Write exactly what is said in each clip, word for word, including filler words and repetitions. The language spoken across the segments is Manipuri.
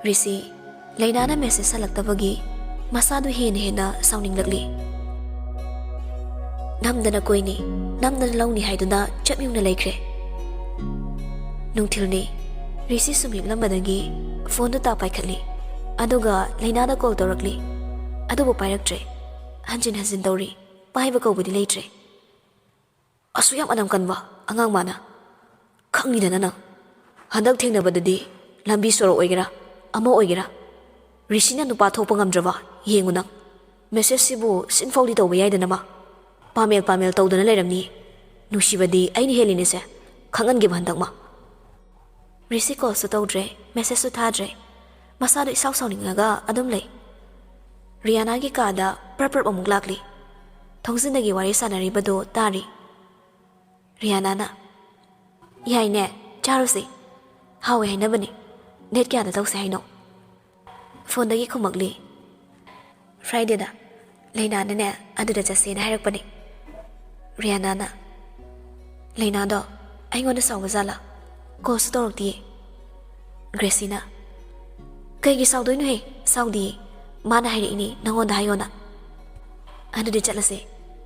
ꯔꯤꯁꯤ, ꯂꯩꯅꯥꯅ ꯃꯦꯁꯦꯖ ꯍꯜꯂꯛꯇꯕꯒꯤ ꯃꯁꯥꯗꯨ ꯍꯦꯟꯅ ꯍꯦꯟꯅ ꯁꯥꯎꯅꯤꯡꯂꯛꯂꯤ꯫ ꯅꯝꯗꯅ ꯀꯣꯏꯅꯤ, ꯅꯝꯗꯅ ꯂꯧꯅꯤ ꯍꯥꯏꯗꯨꯅ ꯆꯞ ꯌꯨꯡꯅ ꯂꯩꯈ꯭ꯔꯦ꯫ ꯅꯨꯡꯊꯤꯜꯅꯤ꯫ ꯔꯤꯁꯤ ꯁꯨꯝ ꯍꯤꯞꯂꯝꯕꯗꯒꯤ ꯐꯣꯟꯗꯨ ꯇꯥ ꯄꯥꯏꯈꯠꯂꯤ꯫ ꯑꯗꯨꯒ ꯂꯩꯅꯥꯗ ꯀꯣꯜ ꯇꯧꯔꯛꯂꯤ꯫ ꯑꯗꯨꯕꯨ ꯄꯥꯏꯔꯛꯇ꯭ꯔꯦ꯫ ꯍꯟꯖꯤꯟ ꯍꯟꯖꯤꯟ ꯇꯧꯔꯤ꯫ ꯄꯥꯏꯕ ꯀꯧꯕꯗꯤ ꯂꯩꯇ꯭ꯔꯦ꯫ ꯑꯁꯨꯛ ꯌꯥꯝ ꯑꯅꯝ ꯀꯟꯕ ꯑꯉꯥꯡ ꯃꯥꯅ? ꯈꯪꯉꯤꯗꯅ ꯅꯪ꯫ ꯍꯟꯗꯛ ꯊꯦꯡꯅꯕꯗꯗꯤ ꯂꯝꯕꯤ ꯁꯣꯔꯣꯛ ꯑꯣꯏꯒꯦꯔꯥ, ꯑꯃ ꯑꯣꯏꯒꯦꯔꯥ, ꯔꯤꯁꯤꯅ ꯅꯨꯄꯥ ꯊꯣꯛꯄ ꯉꯝꯗ꯭ꯔꯕ ꯌꯦꯡꯉꯨ ꯅꯪ꯫ ꯃꯦꯁꯦꯖꯁꯤꯕꯨ ꯁꯤꯟ ꯐꯥꯎꯗꯤ ꯇꯧꯕ ꯌꯥꯏꯗꯅ ꯃꯥ꯫ ꯄꯥꯃꯦꯜ ꯄꯥꯃꯦꯜ ꯇꯧꯗꯅ ꯂꯩꯔꯝꯅꯤ꯫ ꯅꯨꯡꯁꯤꯕꯗꯤ ꯑꯩꯅ ꯍꯦꯜꯂꯤꯅꯦꯁꯦ꯫ ꯈꯪꯍꯟꯒꯦꯕ ꯍꯟꯗꯛ ꯃꯥ꯫ ꯔꯤꯁꯤ ꯀꯣꯜꯁꯨ ꯇꯧꯗ꯭ꯔꯦ, ꯃꯦꯁꯦꯖꯁꯨ ꯊꯥꯗ꯭ꯔꯦ꯫ ꯃꯁꯥꯗꯣ ꯏꯁꯥꯎ ꯁꯥꯎꯅꯤꯡꯉꯒ ꯑꯗꯨꯝ ꯂꯩ꯫ ꯔꯤꯌꯥꯅꯥꯒꯤ ꯀꯥꯗ ꯄ꯭ꯔꯞ ꯄ꯭ꯔꯞ ꯑꯃꯨꯛ ꯂꯥꯛꯂꯤ꯫ ꯊꯣꯡꯖꯤꯟꯗꯒꯤ ꯋꯥꯔꯤ ꯁꯥꯟꯅꯔꯤꯕꯗꯨ ꯇꯥꯔꯤ꯫ ꯔꯤꯌꯥꯅꯥꯅ, "ꯌꯥꯏꯅꯦ, ꯆꯥꯔꯨꯁꯦ꯫ ꯍꯥꯎꯋꯦ ꯍꯥꯏꯅꯕꯅꯦ꯫ ꯗꯦꯠ ꯀꯌꯥꯗ ꯇꯧꯁꯦ ꯍꯥꯏꯅꯣ?" ꯐꯣꯟꯗꯒꯤ ꯈꯨꯝꯃꯛꯂꯤ꯫ "ꯐ꯭ꯔꯥꯏꯗꯦꯗ꯫ ꯂꯩꯅꯥꯅꯅꯦ ꯑꯗꯨꯗ ꯆꯠꯁꯦꯅ ꯍꯥꯏꯔꯛꯄꯅꯦ꯫" ꯔꯤꯌꯥꯅꯥꯅ, "ꯂꯩꯅꯥꯗꯣ ꯑꯩꯉꯣꯟꯗ ꯁꯥꯎꯕ ꯖꯥꯠꯂꯥ? ꯀꯣꯜꯁꯨ ꯇꯧꯔꯛꯇꯤꯌꯦ꯫" ꯒ꯭ꯔꯦꯁꯤꯅ, "ꯀꯩꯒꯤ ꯁꯥꯎꯗꯣꯏꯅꯣꯍꯦ? ꯁꯥꯎꯗꯤꯌꯦ꯫ ꯃꯥꯅ ꯍꯥꯏꯔꯛꯏꯅꯦ ꯅꯪꯉꯣꯟꯗ ꯍꯥꯏꯌꯣꯅ꯫" "ꯑꯗꯨꯗꯤ ꯆꯠꯂꯁꯦ꯫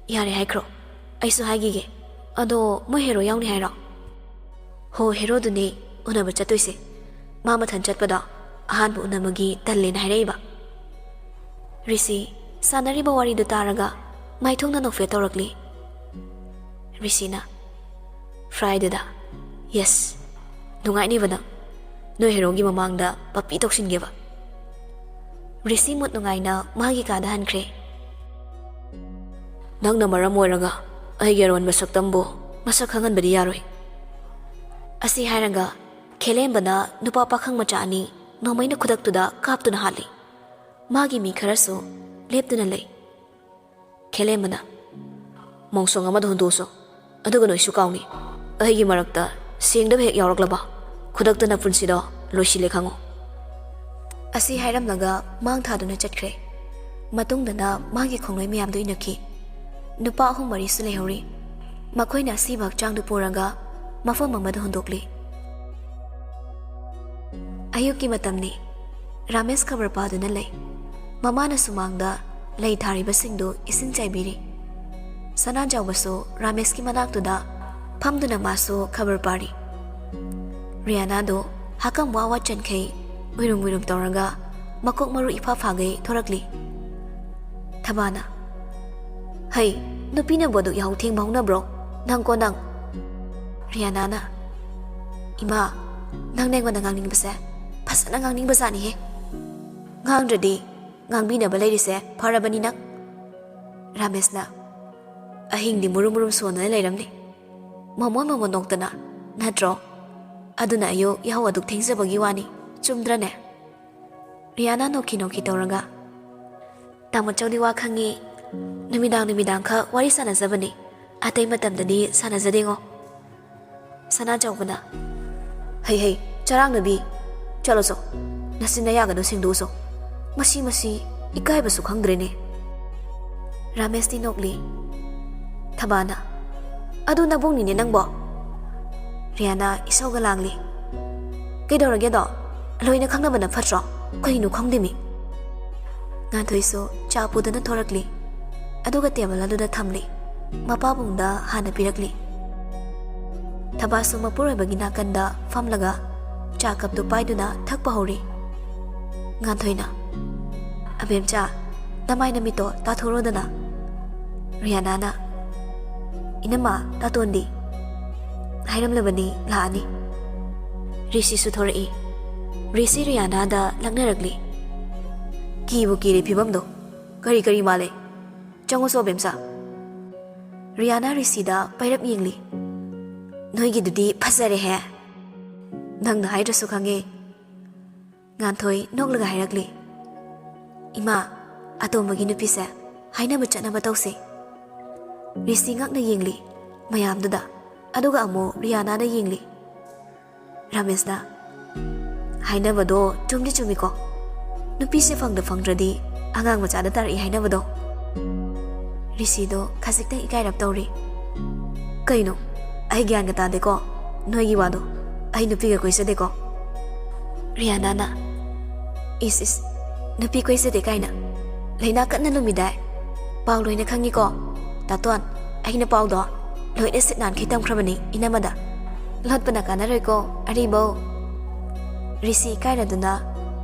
ꯌꯥꯔꯦ ꯍꯥꯏꯈ꯭ꯔꯣ꯫ ꯑꯩꯁꯨ ꯍꯥꯏꯈꯤꯒꯦ꯫ ꯑꯗꯣ ꯃꯣꯏ ꯍꯦꯔꯣ ꯌꯥꯎꯅꯤ ꯍꯥꯏꯔꯣ?" "ꯍꯣ, ꯍꯦꯔꯣꯗꯨꯅꯦ ꯎꯅꯕ ꯆꯠꯇꯣꯏꯁꯦ꯫ ꯃꯥ ꯃꯊꯟ ꯆꯠꯄꯗꯣ ꯑꯍꯥꯟꯕ ꯎꯅꯕꯒꯤ ꯇꯜꯂꯦꯅ ꯍꯥꯏꯔꯛꯏꯕ꯫" ꯔꯤꯁꯤ ꯁꯥꯟꯅꯔꯤꯕ ꯋꯥꯔꯤꯗꯨ ꯇꯥꯔꯒ ꯃꯥꯏꯊꯣꯡꯅ ꯅꯣꯛꯐꯦꯠ ꯇꯧꯔꯛꯂꯤ꯫ ꯔꯤꯁꯤꯅ, "ꯐ꯭ꯔꯥꯏꯗꯦꯗ꯫ ꯌꯦꯁ, ꯅꯨꯡꯉꯥꯏꯅꯤꯕ ꯅꯪ꯫ ꯅꯣꯏ ꯍꯦꯔꯣꯒꯤ ꯃꯃꯥꯡꯗ ꯄꯞꯄꯤ ꯇꯧꯁꯤꯟꯒꯦꯕ꯫" ꯔꯤꯁꯤ ꯃꯨꯠ ꯅꯨꯡꯉꯥꯏꯅ ꯃꯥꯒꯤ ꯀꯥꯗ ꯍꯟꯈ꯭ꯔꯦ꯫ "ꯅꯪꯅ ꯃꯔꯝ ꯑꯣꯏꯔꯒ ꯑꯩꯒꯤ ꯑꯔꯣꯟꯕ ꯁꯛꯇꯝꯕꯨ ꯃꯁꯛ ꯈꯪꯍꯟꯕꯗꯤ ꯌꯥꯔꯣꯏ꯫" ꯑꯁꯤ ꯍꯥꯏꯔꯒ ꯈꯦꯂꯦꯝꯕꯅ ꯅꯨꯄꯥ ꯄꯥꯈꯪ ꯃꯆꯥ ꯑꯅꯤ ꯅꯣꯡꯃꯩꯅ ꯈꯨꯗꯛꯇꯨꯗ ꯀꯥꯞꯇꯨꯅ ꯍꯥꯠꯂꯤ꯫ ꯃꯥꯒꯤ ꯃꯤ ꯈꯔꯁꯨ ꯂꯦꯞꯇꯨꯅ ꯂꯩ꯫ ꯈꯦꯂꯦꯝꯕꯅ, "ꯃꯣꯡꯁꯣꯡ ꯑꯃꯗ ꯍꯨꯟꯗꯣꯛꯎꯁꯣ, ꯑꯗꯨꯒ ꯅꯣꯏꯁꯨ ꯀꯥꯎꯅꯤ꯫ ꯑꯩꯒꯤ ꯃꯔꯛꯇ ꯁꯦꯡꯗꯕ ꯍꯦꯛ ꯌꯥꯎꯔꯛꯂꯕ, ꯈꯨꯗꯛꯇ ꯅꯄꯨꯟꯁꯤꯗꯣ ꯂꯣꯏꯁꯤꯜꯂꯦ ꯈꯪꯉꯨ꯫" ꯑꯁꯤ ꯍꯥꯏꯔꯝꯂꯒ ꯃꯥꯡ ꯊꯥꯗꯨꯅ ꯆꯠꯈ꯭ꯔꯦ꯫ ꯃꯇꯨꯡꯗꯅ ꯃꯥꯒꯤ ꯈꯣꯡꯂꯣꯏ ꯃꯌꯥꯝꯗꯨ ꯏꯟꯅꯈꯤ꯫ ꯅꯨꯄꯥ ꯑꯍꯨꯝ ꯃꯔꯤꯁꯨ ꯂꯩꯍꯧꯔꯤ꯫ ꯃꯈꯣꯏꯅ ꯑꯁꯤꯕ ꯍꯛꯆꯥꯡꯗꯨ ꯄꯨꯔꯒ ꯃꯐꯝ ꯑꯃꯗ ꯍꯨꯟꯗꯣꯛꯂꯤ꯫ ꯑꯌꯨꯛꯀꯤ ꯃꯇꯝꯅꯤ꯫ ꯔꯥꯃꯦꯁ ꯈꯕꯔ ꯄꯥꯗꯨꯅ ꯂꯩ꯫ ꯃꯃꯥꯅ ꯁꯨꯃꯥꯡꯗ ꯂꯩ ꯊꯥꯔꯤꯕꯁꯤꯡꯗꯨ ꯏꯁꯤꯡ ꯆꯥꯏꯕꯤꯔꯤ꯫ ꯁꯅꯥꯖꯥꯎꯕꯁꯨ ꯔꯥꯃꯦꯁꯀꯤ ꯃꯅꯥꯛꯇꯨꯗ ꯐꯝꯗꯨꯅ ꯃꯥꯁꯨ ꯈꯕꯔ ꯄꯥꯔꯤ꯫ ꯔꯤꯌꯥꯅꯥꯗꯣ ꯍꯥꯀꯝ ꯋꯥ ꯋꯥ ꯆꯟꯈꯩ ꯎꯏꯔꯨꯝ ꯎꯏꯔꯨꯝ ꯇꯧꯔꯒ ꯃꯀꯣꯛ ꯃꯔꯨ ꯏꯐꯥ ꯐꯥꯒꯩ ꯊꯣꯔꯛꯂꯤ꯫ ꯊꯕꯥꯅ, "ꯍꯩ, ꯅꯨꯄꯤꯅꯕꯨ ꯑꯗꯨꯛ ꯌꯥꯍꯧ ꯊꯦꯡꯕ ꯍꯧꯅꯕ꯭ꯔꯣ? ꯅꯪꯀꯣ ꯅꯪ!" ꯔꯤꯌꯥꯅꯥꯅ, "ꯏꯃꯥ, ꯅꯪꯅ ꯑꯩꯉꯣꯟꯗ ꯉꯥꯡꯅꯤꯡꯕꯁꯦ ꯐꯖꯅ ꯉꯥꯡꯅꯤꯡꯕꯖꯥꯠꯅꯤꯍꯦ꯫ ꯉꯥꯡꯗ꯭ꯔꯗꯤ ꯉꯥꯡꯕꯤꯅꯕ ꯂꯩꯔꯤꯁꯦ ꯐꯔꯕꯅꯤ ꯅꯪ꯫" ꯔꯥꯃꯦꯁꯅ, "ꯑꯍꯤꯡꯗꯤ ꯃꯨꯔꯨꯝ ꯃꯨꯔꯨꯝ ꯁꯣꯟꯗꯅ ꯂꯩꯔꯝꯅꯤ꯫ ꯃꯃꯣꯟ ꯃꯃꯣꯟ ꯅꯣꯛꯇꯅ, ꯅꯠꯇ꯭ꯔꯣ? ꯑꯗꯨꯅ ꯑꯌꯨꯛ ꯌꯥꯍꯧ ꯑꯗꯨꯛ ꯊꯦꯡꯖꯕꯒꯤ ꯋꯥꯅꯤ, ꯆꯨꯝꯗ꯭ꯔꯅꯦ?" ꯔꯤꯌꯥꯅꯥ ꯅꯣꯛꯈꯤ ꯅꯣꯛꯈꯤ ꯇꯧꯔꯒ, "ꯇꯥꯃꯣꯆꯧꯗꯤ ꯋꯥ ꯈꯪꯉꯤ꯫ ꯅꯨꯃꯤꯗꯥꯡ ꯅꯨꯃꯤꯗꯥꯡꯈꯛ ꯋꯥꯔꯤ ꯁꯥꯟꯅꯖꯕꯅꯤ꯫ ꯑꯇꯩ ꯃꯇꯝꯗꯗꯤ ꯁꯥꯟꯅꯖꯗꯦꯉꯣ꯫" ꯁꯅꯥꯆꯧꯕꯅ, "ꯍꯩ ꯍꯩ, ꯆꯔꯥꯡꯅꯕꯤ, ꯆꯠꯂꯣ ꯆꯣ꯫ ꯅꯆꯤꯟ ꯅꯌꯥꯒꯗꯣ ꯁꯦꯡꯗꯣꯛꯎ ꯆꯣ꯫ ꯃꯁꯤ, ꯃꯁꯤ ꯏꯀꯥꯏꯕꯁꯨ ꯈꯪꯗ꯭ꯔꯦꯅꯦ꯫" ꯔꯥꯃꯦꯁꯇꯤ ꯅꯣꯛꯂꯤ꯫ ꯊꯕꯥꯅ, "ꯑꯗꯨ ꯅꯕꯨꯡꯅꯤꯅꯦ ꯅꯪꯕꯣ?" ꯔꯤꯌꯥꯅꯥ ꯏꯁꯧꯒ ꯂꯥꯡꯂꯤ꯫ "ꯀꯩꯗꯧꯔꯒꯦꯗꯣ? ꯂꯣꯏꯅ ꯈꯪꯅꯕꯅ ꯐꯠꯇ꯭ꯔꯣ? ꯀꯩꯅꯣ ꯈꯪꯗꯦꯃꯤ꯫" ꯉꯥꯟꯊꯣꯏꯁꯨ ꯆꯥ ꯄꯨꯗꯨꯅ ꯊꯣꯔꯛꯂꯤ꯫ ꯑꯗꯨꯒ ꯇꯦꯕꯜ ꯑꯗꯨꯗ ꯊꯝꯂꯤ꯫ ꯃꯄꯥꯕꯨꯡꯗ ꯍꯥꯟꯅ ꯄꯤꯔꯛꯂꯤ꯫ ꯊꯕꯥꯁꯨ ꯃꯄꯨꯔꯣꯏꯕꯒꯤ ꯅꯥꯀꯟꯗ ꯐꯝꯂꯒ ꯆꯥ ꯀꯞꯇꯨ ꯄꯥꯏꯗꯨꯅ ꯊꯛꯄ ꯍꯧꯔꯤ꯫ ꯉꯥꯟꯊꯣꯏꯅ, "ꯑꯕꯦꯝꯆꯥ, ꯅꯃꯥꯏ ꯅꯃꯤꯠꯇꯣ ꯇꯥꯊꯣꯔꯣꯗꯅ꯫" ꯔꯤꯌꯥꯅꯥꯅ, "ꯏꯅꯝꯃ, ꯇꯥꯇꯣꯟꯗꯤ?" "ꯍꯥꯏꯔꯝꯂꯕꯅꯤ, ꯂꯥꯛꯑꯅꯤ꯫" ꯔꯤꯁꯤꯁꯨ ꯊꯣꯔꯛꯏ꯫ ꯔꯤꯁꯤ ꯔꯤꯌꯥꯅꯥꯗ ꯂꯛꯅꯔꯛꯂꯤ꯫ "ꯀꯤꯕꯨ ꯀꯤꯔꯦ ꯐꯤꯕꯝꯗꯣ꯫ ꯀꯔꯤ ꯀꯔꯤ ꯃꯥꯜꯂꯦ? ꯆꯪꯉꯨꯁꯣ, ꯑꯕꯦꯝꯆꯥ꯫" ꯔꯤꯌꯥꯅꯥ ꯔꯤꯁꯤꯗ ꯄꯩꯔꯞ ꯌꯦꯡꯂꯤ꯫ "ꯅꯣꯏꯒꯤꯗꯨꯗꯤ ꯐꯖꯔꯦꯍꯦ꯫ ꯅꯪꯅ ꯍꯥꯏꯗ꯭ꯔꯁꯨ ꯈꯪꯉꯦ꯫" ꯉꯥꯟꯊꯣꯏ ꯅꯣꯛꯂꯒ ꯍꯥꯏꯔꯛꯂꯤ, "ꯏꯃꯥ, ꯑꯇꯣꯝꯕꯒꯤ ꯅꯨꯄꯤꯁꯦ ꯍꯥꯏꯅꯕ ꯆꯠꯅꯕ ꯇꯧꯁꯤ꯫" ꯔꯤꯁꯤ ꯉꯛꯅ ꯌꯦꯡꯂꯤ ꯃꯌꯥꯝꯗꯨꯗ, ꯑꯗꯨꯒ ꯑꯃꯨꯛ ꯔꯤꯌꯥꯅꯥꯗ ꯌꯦꯡꯂꯤ꯫ ꯔꯥꯃꯦꯁꯅ, "ꯍꯥꯏꯅꯕꯗꯣ ꯆꯨꯝꯗꯤ ꯆꯨꯝꯃꯤꯀꯣ꯫ ꯅꯨꯄꯤꯁꯦ ꯐꯪꯗ ꯐꯪꯗ꯭ꯔꯗꯤ ꯑꯉꯥꯡ ꯃꯆꯥꯗ ꯇꯥꯔꯛꯏ ꯍꯥꯏꯅꯕꯗꯣ꯫" ꯔꯤꯁꯤꯗꯣ ꯈꯖꯤꯛꯇꯪ ꯏꯀꯥꯏꯔꯞ ꯇꯧꯔꯤ꯫ "ꯀꯩꯅꯣ? ꯑꯩ ꯒ꯭ꯌꯥꯟꯒ ꯇꯥꯗꯦꯀꯣ ꯅꯣꯏꯒꯤ ꯋꯥꯗꯣ꯫ ꯑꯩ ꯅꯨꯄꯤꯒ ꯀꯣꯏꯖꯗꯦꯀꯣ꯫" ꯔꯤꯌꯥꯅꯥꯅ, ꯏꯁ ꯏꯁ, ꯅꯨꯄꯤ ꯀꯣꯏꯖꯗꯦ ꯀꯥꯏꯅ꯫ ꯂꯩꯅꯥ ꯀꯟꯅ ꯂꯨꯝꯃꯤꯗꯥꯏ? ꯄꯥꯎ ꯂꯣꯏꯅ ꯈꯪꯉꯤꯀꯣ? ꯇꯥꯇꯣꯟ, ꯑꯩꯅ ꯄꯥꯎꯗꯣ ꯂꯣꯏꯅ ꯁꯤꯠ ꯅꯥꯟꯈꯩ ꯇꯝꯈ꯭ꯔꯕꯅꯤ ꯏꯅꯝꯃꯗ꯫ ꯂꯣꯠꯄꯅ ꯀꯥꯟꯅꯔꯣꯏꯀꯣ, ꯑꯔꯤꯕꯧ꯫ ꯔꯤꯁꯤ ꯏꯀꯥꯏꯔꯗꯨꯅ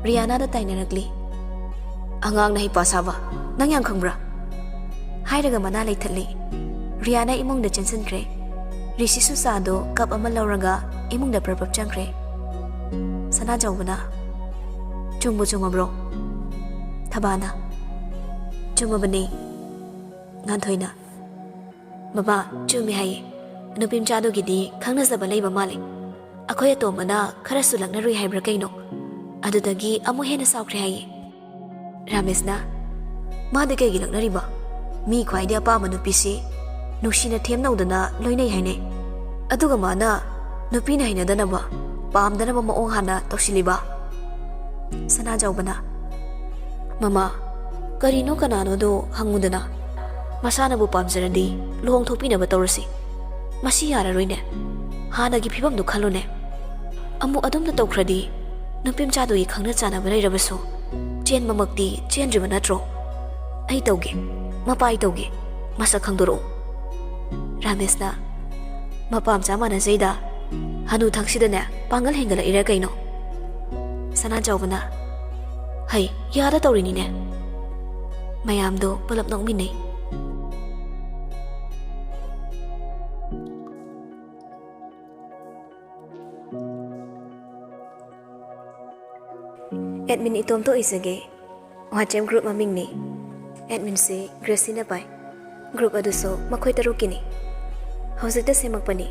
ꯔꯤꯌꯥꯅꯥꯗ ꯇꯥꯏꯅꯔꯛꯂꯤ꯫ "ꯑꯉꯥꯡꯅ ꯍꯩꯄꯥ ꯁꯥꯕ, ꯅꯪ ꯌꯥꯝ ꯈꯪꯕ꯭ꯔꯥ?" ꯍꯥꯏꯔꯒ ꯃꯅꯥ ꯂꯩꯊꯠꯂꯤ꯫ ꯔꯤꯌꯥꯅꯥ ꯏꯃꯨꯡꯗ ꯆꯦꯟꯁꯤꯟꯈ꯭ꯔꯦ꯫ ꯔꯤꯁꯤꯁꯨ ꯆꯥꯗꯣ ꯀꯞ ꯑꯃ ꯂꯧꯔꯒ ꯏꯃꯨꯡꯗ ꯄ꯭ꯔꯞ ꯄ꯭ꯔꯞ ꯆꯪꯈ꯭ꯔꯦ꯫ ꯁꯅꯥꯖꯧꯕꯅ, "ꯆꯨꯝꯕꯨ ꯆꯨꯝꯃꯕ꯭ꯔꯣ?" ꯊꯕꯥꯅ, "ꯆꯨꯝꯃꯕꯅꯦ, ꯉꯥꯟꯊꯣꯏꯅ꯫" "ꯃꯃꯥ, ꯆꯨꯝꯃꯤ ꯍꯥꯏꯌꯦ꯫ ꯅꯨꯄꯤ ꯃꯆꯥꯗꯨꯒꯤꯗꯤ ꯈꯪꯅꯖꯕ ꯂꯩꯕ ꯃꯥꯜꯂꯦ꯫ ꯑꯩꯈꯣꯏ ꯑꯇꯣꯝꯕꯅ ꯈꯔꯁꯨ ꯂꯛꯅꯔꯨꯏ ꯍꯥꯏꯕ꯭ꯔꯥ ꯀꯩꯅꯣ? ꯑꯗꯨꯗꯒꯤ ꯑꯃꯨꯛ ꯍꯦꯟꯅ ꯁꯥꯎꯈ꯭ꯔꯦ ꯍꯥꯏꯌꯦ꯫" ꯔꯥꯃꯦꯁꯅ, "ꯃꯥꯗꯤ ꯀꯩꯒꯤ ꯂꯛꯅꯔꯤꯕ? ꯃꯤ ꯈ꯭ꯋꯥꯏꯗꯒꯤ ꯑꯄꯥꯝꯕ ꯅꯨꯄꯤꯁꯤ ꯅꯨꯡꯁꯤꯅ ꯊꯦꯝꯅꯧꯗꯅ ꯂꯣꯏꯅꯩ ꯍꯥꯏꯅꯩ꯫ ꯑꯗꯨꯒ ꯃꯥꯅ ꯅꯨꯄꯤꯅ ꯍꯩꯅꯗꯅꯕ, ꯄꯥꯝꯗꯅꯕ ꯃꯑꯣꯡ ꯍꯥꯟꯅ ꯇꯧꯁꯤꯜꯂꯤꯕ?" ꯁꯅꯥꯖꯥꯎꯕꯅ, "ꯃꯃꯥ, ꯀꯔꯤꯅꯣ ꯀꯅꯥꯅꯣꯗꯣ ꯍꯪꯉꯨꯗꯅ꯫ ꯃꯁꯥꯅꯕꯨ ꯄꯥꯝꯖꯔꯗꯤ ꯂꯨꯍꯣꯡ ꯊꯣꯛꯄꯤꯅꯕ ꯇꯧꯔꯁꯤ꯫ ꯃꯁꯤ ꯌꯥꯔꯔꯣꯏꯅꯦ꯫ ꯍꯥꯟꯅꯒꯤ ꯐꯤꯕꯝꯗꯨ ꯈꯜꯂꯨꯅꯦ꯫ ꯑꯃꯨꯛ ꯑꯗꯨꯝꯅ ꯇꯧꯈ꯭ꯔꯗꯤ ꯅꯨꯄꯤ ꯃꯆꯥꯗꯨꯒꯤ ꯈꯪꯅ ꯆꯥꯟꯅꯕ ꯂꯩꯔꯕꯁꯨ ꯆꯦꯟꯕꯃꯛꯇꯤ ꯆꯦꯟꯗ꯭ꯔꯤꯕ ꯅꯠꯇ꯭ꯔꯣ? ꯑꯩ ꯇꯧꯒꯦ, ꯃꯄꯥ ꯑꯩ ꯇꯧꯒꯦ꯫ ꯃꯁꯛ ꯈꯪꯗꯣꯔꯛꯑꯣ꯫" ꯔꯥꯃꯦꯁꯅ, "ꯃꯄꯥ ꯃꯆꯥ ꯃꯥꯟꯅꯖꯩꯗ꯫ ꯍꯅꯨ ꯊꯪꯁꯤꯗꯅꯦ ꯄꯥꯡꯒꯜ ꯍꯦꯟꯒꯠꯂꯛꯏꯔꯥ ꯀꯩꯅꯣ?" ꯁꯅꯥꯖꯥꯎꯕꯅ, "ꯍꯩ, ꯌꯥꯗ ꯇꯧꯔꯤꯅꯤꯅꯦ꯫" ꯃꯌꯥꯝꯗꯣ ꯄꯨꯂꯞ ꯅꯣꯛꯃꯤꯟꯅꯩ꯫ ꯑꯦꯗꯃꯤꯟ ꯏꯇꯣꯝꯇ ꯑꯣꯏꯖꯒꯦ꯫ WhatsApp group ꯃꯃꯤꯡꯅꯤ꯫ ꯑꯦꯗꯃꯤꯟꯁꯤ ꯒ꯭ꯔꯦꯁꯤꯅ ꯄꯥꯏ꯫ Group ꯑꯗꯨꯁꯨ ꯃꯈꯣꯏ ꯇꯔꯨꯛꯀꯤꯅꯤ꯫ ꯍꯧꯖꯤꯛꯇ ꯁꯦꯝꯃꯛꯄꯅꯤ꯫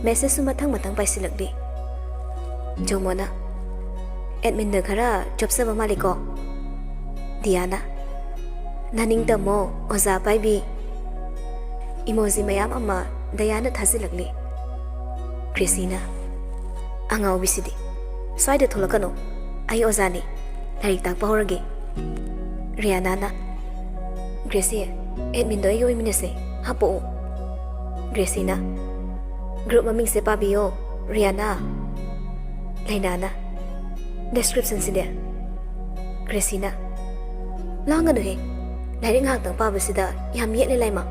Messageꯁꯨ ꯃꯊꯪ ꯃꯊꯪ ꯄꯥꯏꯁꯤꯜꯂꯛꯂꯤ꯫ ꯖꯣꯃꯣꯅ, "ꯑꯦꯗꯃꯤꯟꯗ ꯈꯔ ꯆꯣꯞꯆꯕ ꯃꯥꯜꯂꯤꯀꯣ?" ꯗꯤꯌꯥꯅ, "ꯅꯅꯤꯡ ꯇꯝꯃꯣ, ꯑꯣꯖꯥ ꯄꯥꯏꯕꯤ꯫" Emoji ꯃꯌꯥꯝ ꯑꯃ ꯗꯌꯥꯅ ꯊꯥꯖꯤꯜꯂꯛꯂꯤ꯫ ꯒ꯭ꯔꯦꯁꯤꯅ, "ꯑꯉꯥꯎꯕꯤꯁꯤꯗꯤ, ꯁ꯭ꯋꯥꯏꯗ ꯊꯣꯛꯂꯛꯀꯅꯨ, ꯑꯩ ꯑꯣꯖꯥꯅꯤ, ꯂꯥꯏꯔꯤꯛ ꯇꯥꯛꯄ ꯍꯧꯔꯒꯦ꯫" ꯔꯤꯌꯥꯅꯥꯅ, "ꯒ꯭ꯔꯦꯁꯤ, ꯑꯦꯗꯃꯤꯟꯗꯣ ꯑꯩꯒ ꯑꯣꯏꯃꯤꯟꯅꯁꯦ, ꯍꯥꯞꯄꯛꯑꯣ꯫" ꯒ꯭ꯔꯦꯁꯤꯅ, "Group ꯃꯃꯤꯡꯁꯦ ꯄꯥꯕꯤꯌꯣ, ꯔꯤꯌꯥꯅꯥ꯫" ꯂꯩꯅꯥꯅ, "Descriptionꯁꯤꯗꯤ?" ꯒ꯭ꯔꯦꯁꯤꯅ, "ꯂꯥꯡꯒꯅꯨꯍꯦ, ꯂꯥꯏꯔꯤꯛ ꯉꯥꯏꯍꯥꯛꯇꯪ ꯄꯥꯕꯁꯤꯗ ꯌꯥꯝ ꯌꯦꯠꯂꯦ ꯂꯥꯏꯃ꯫"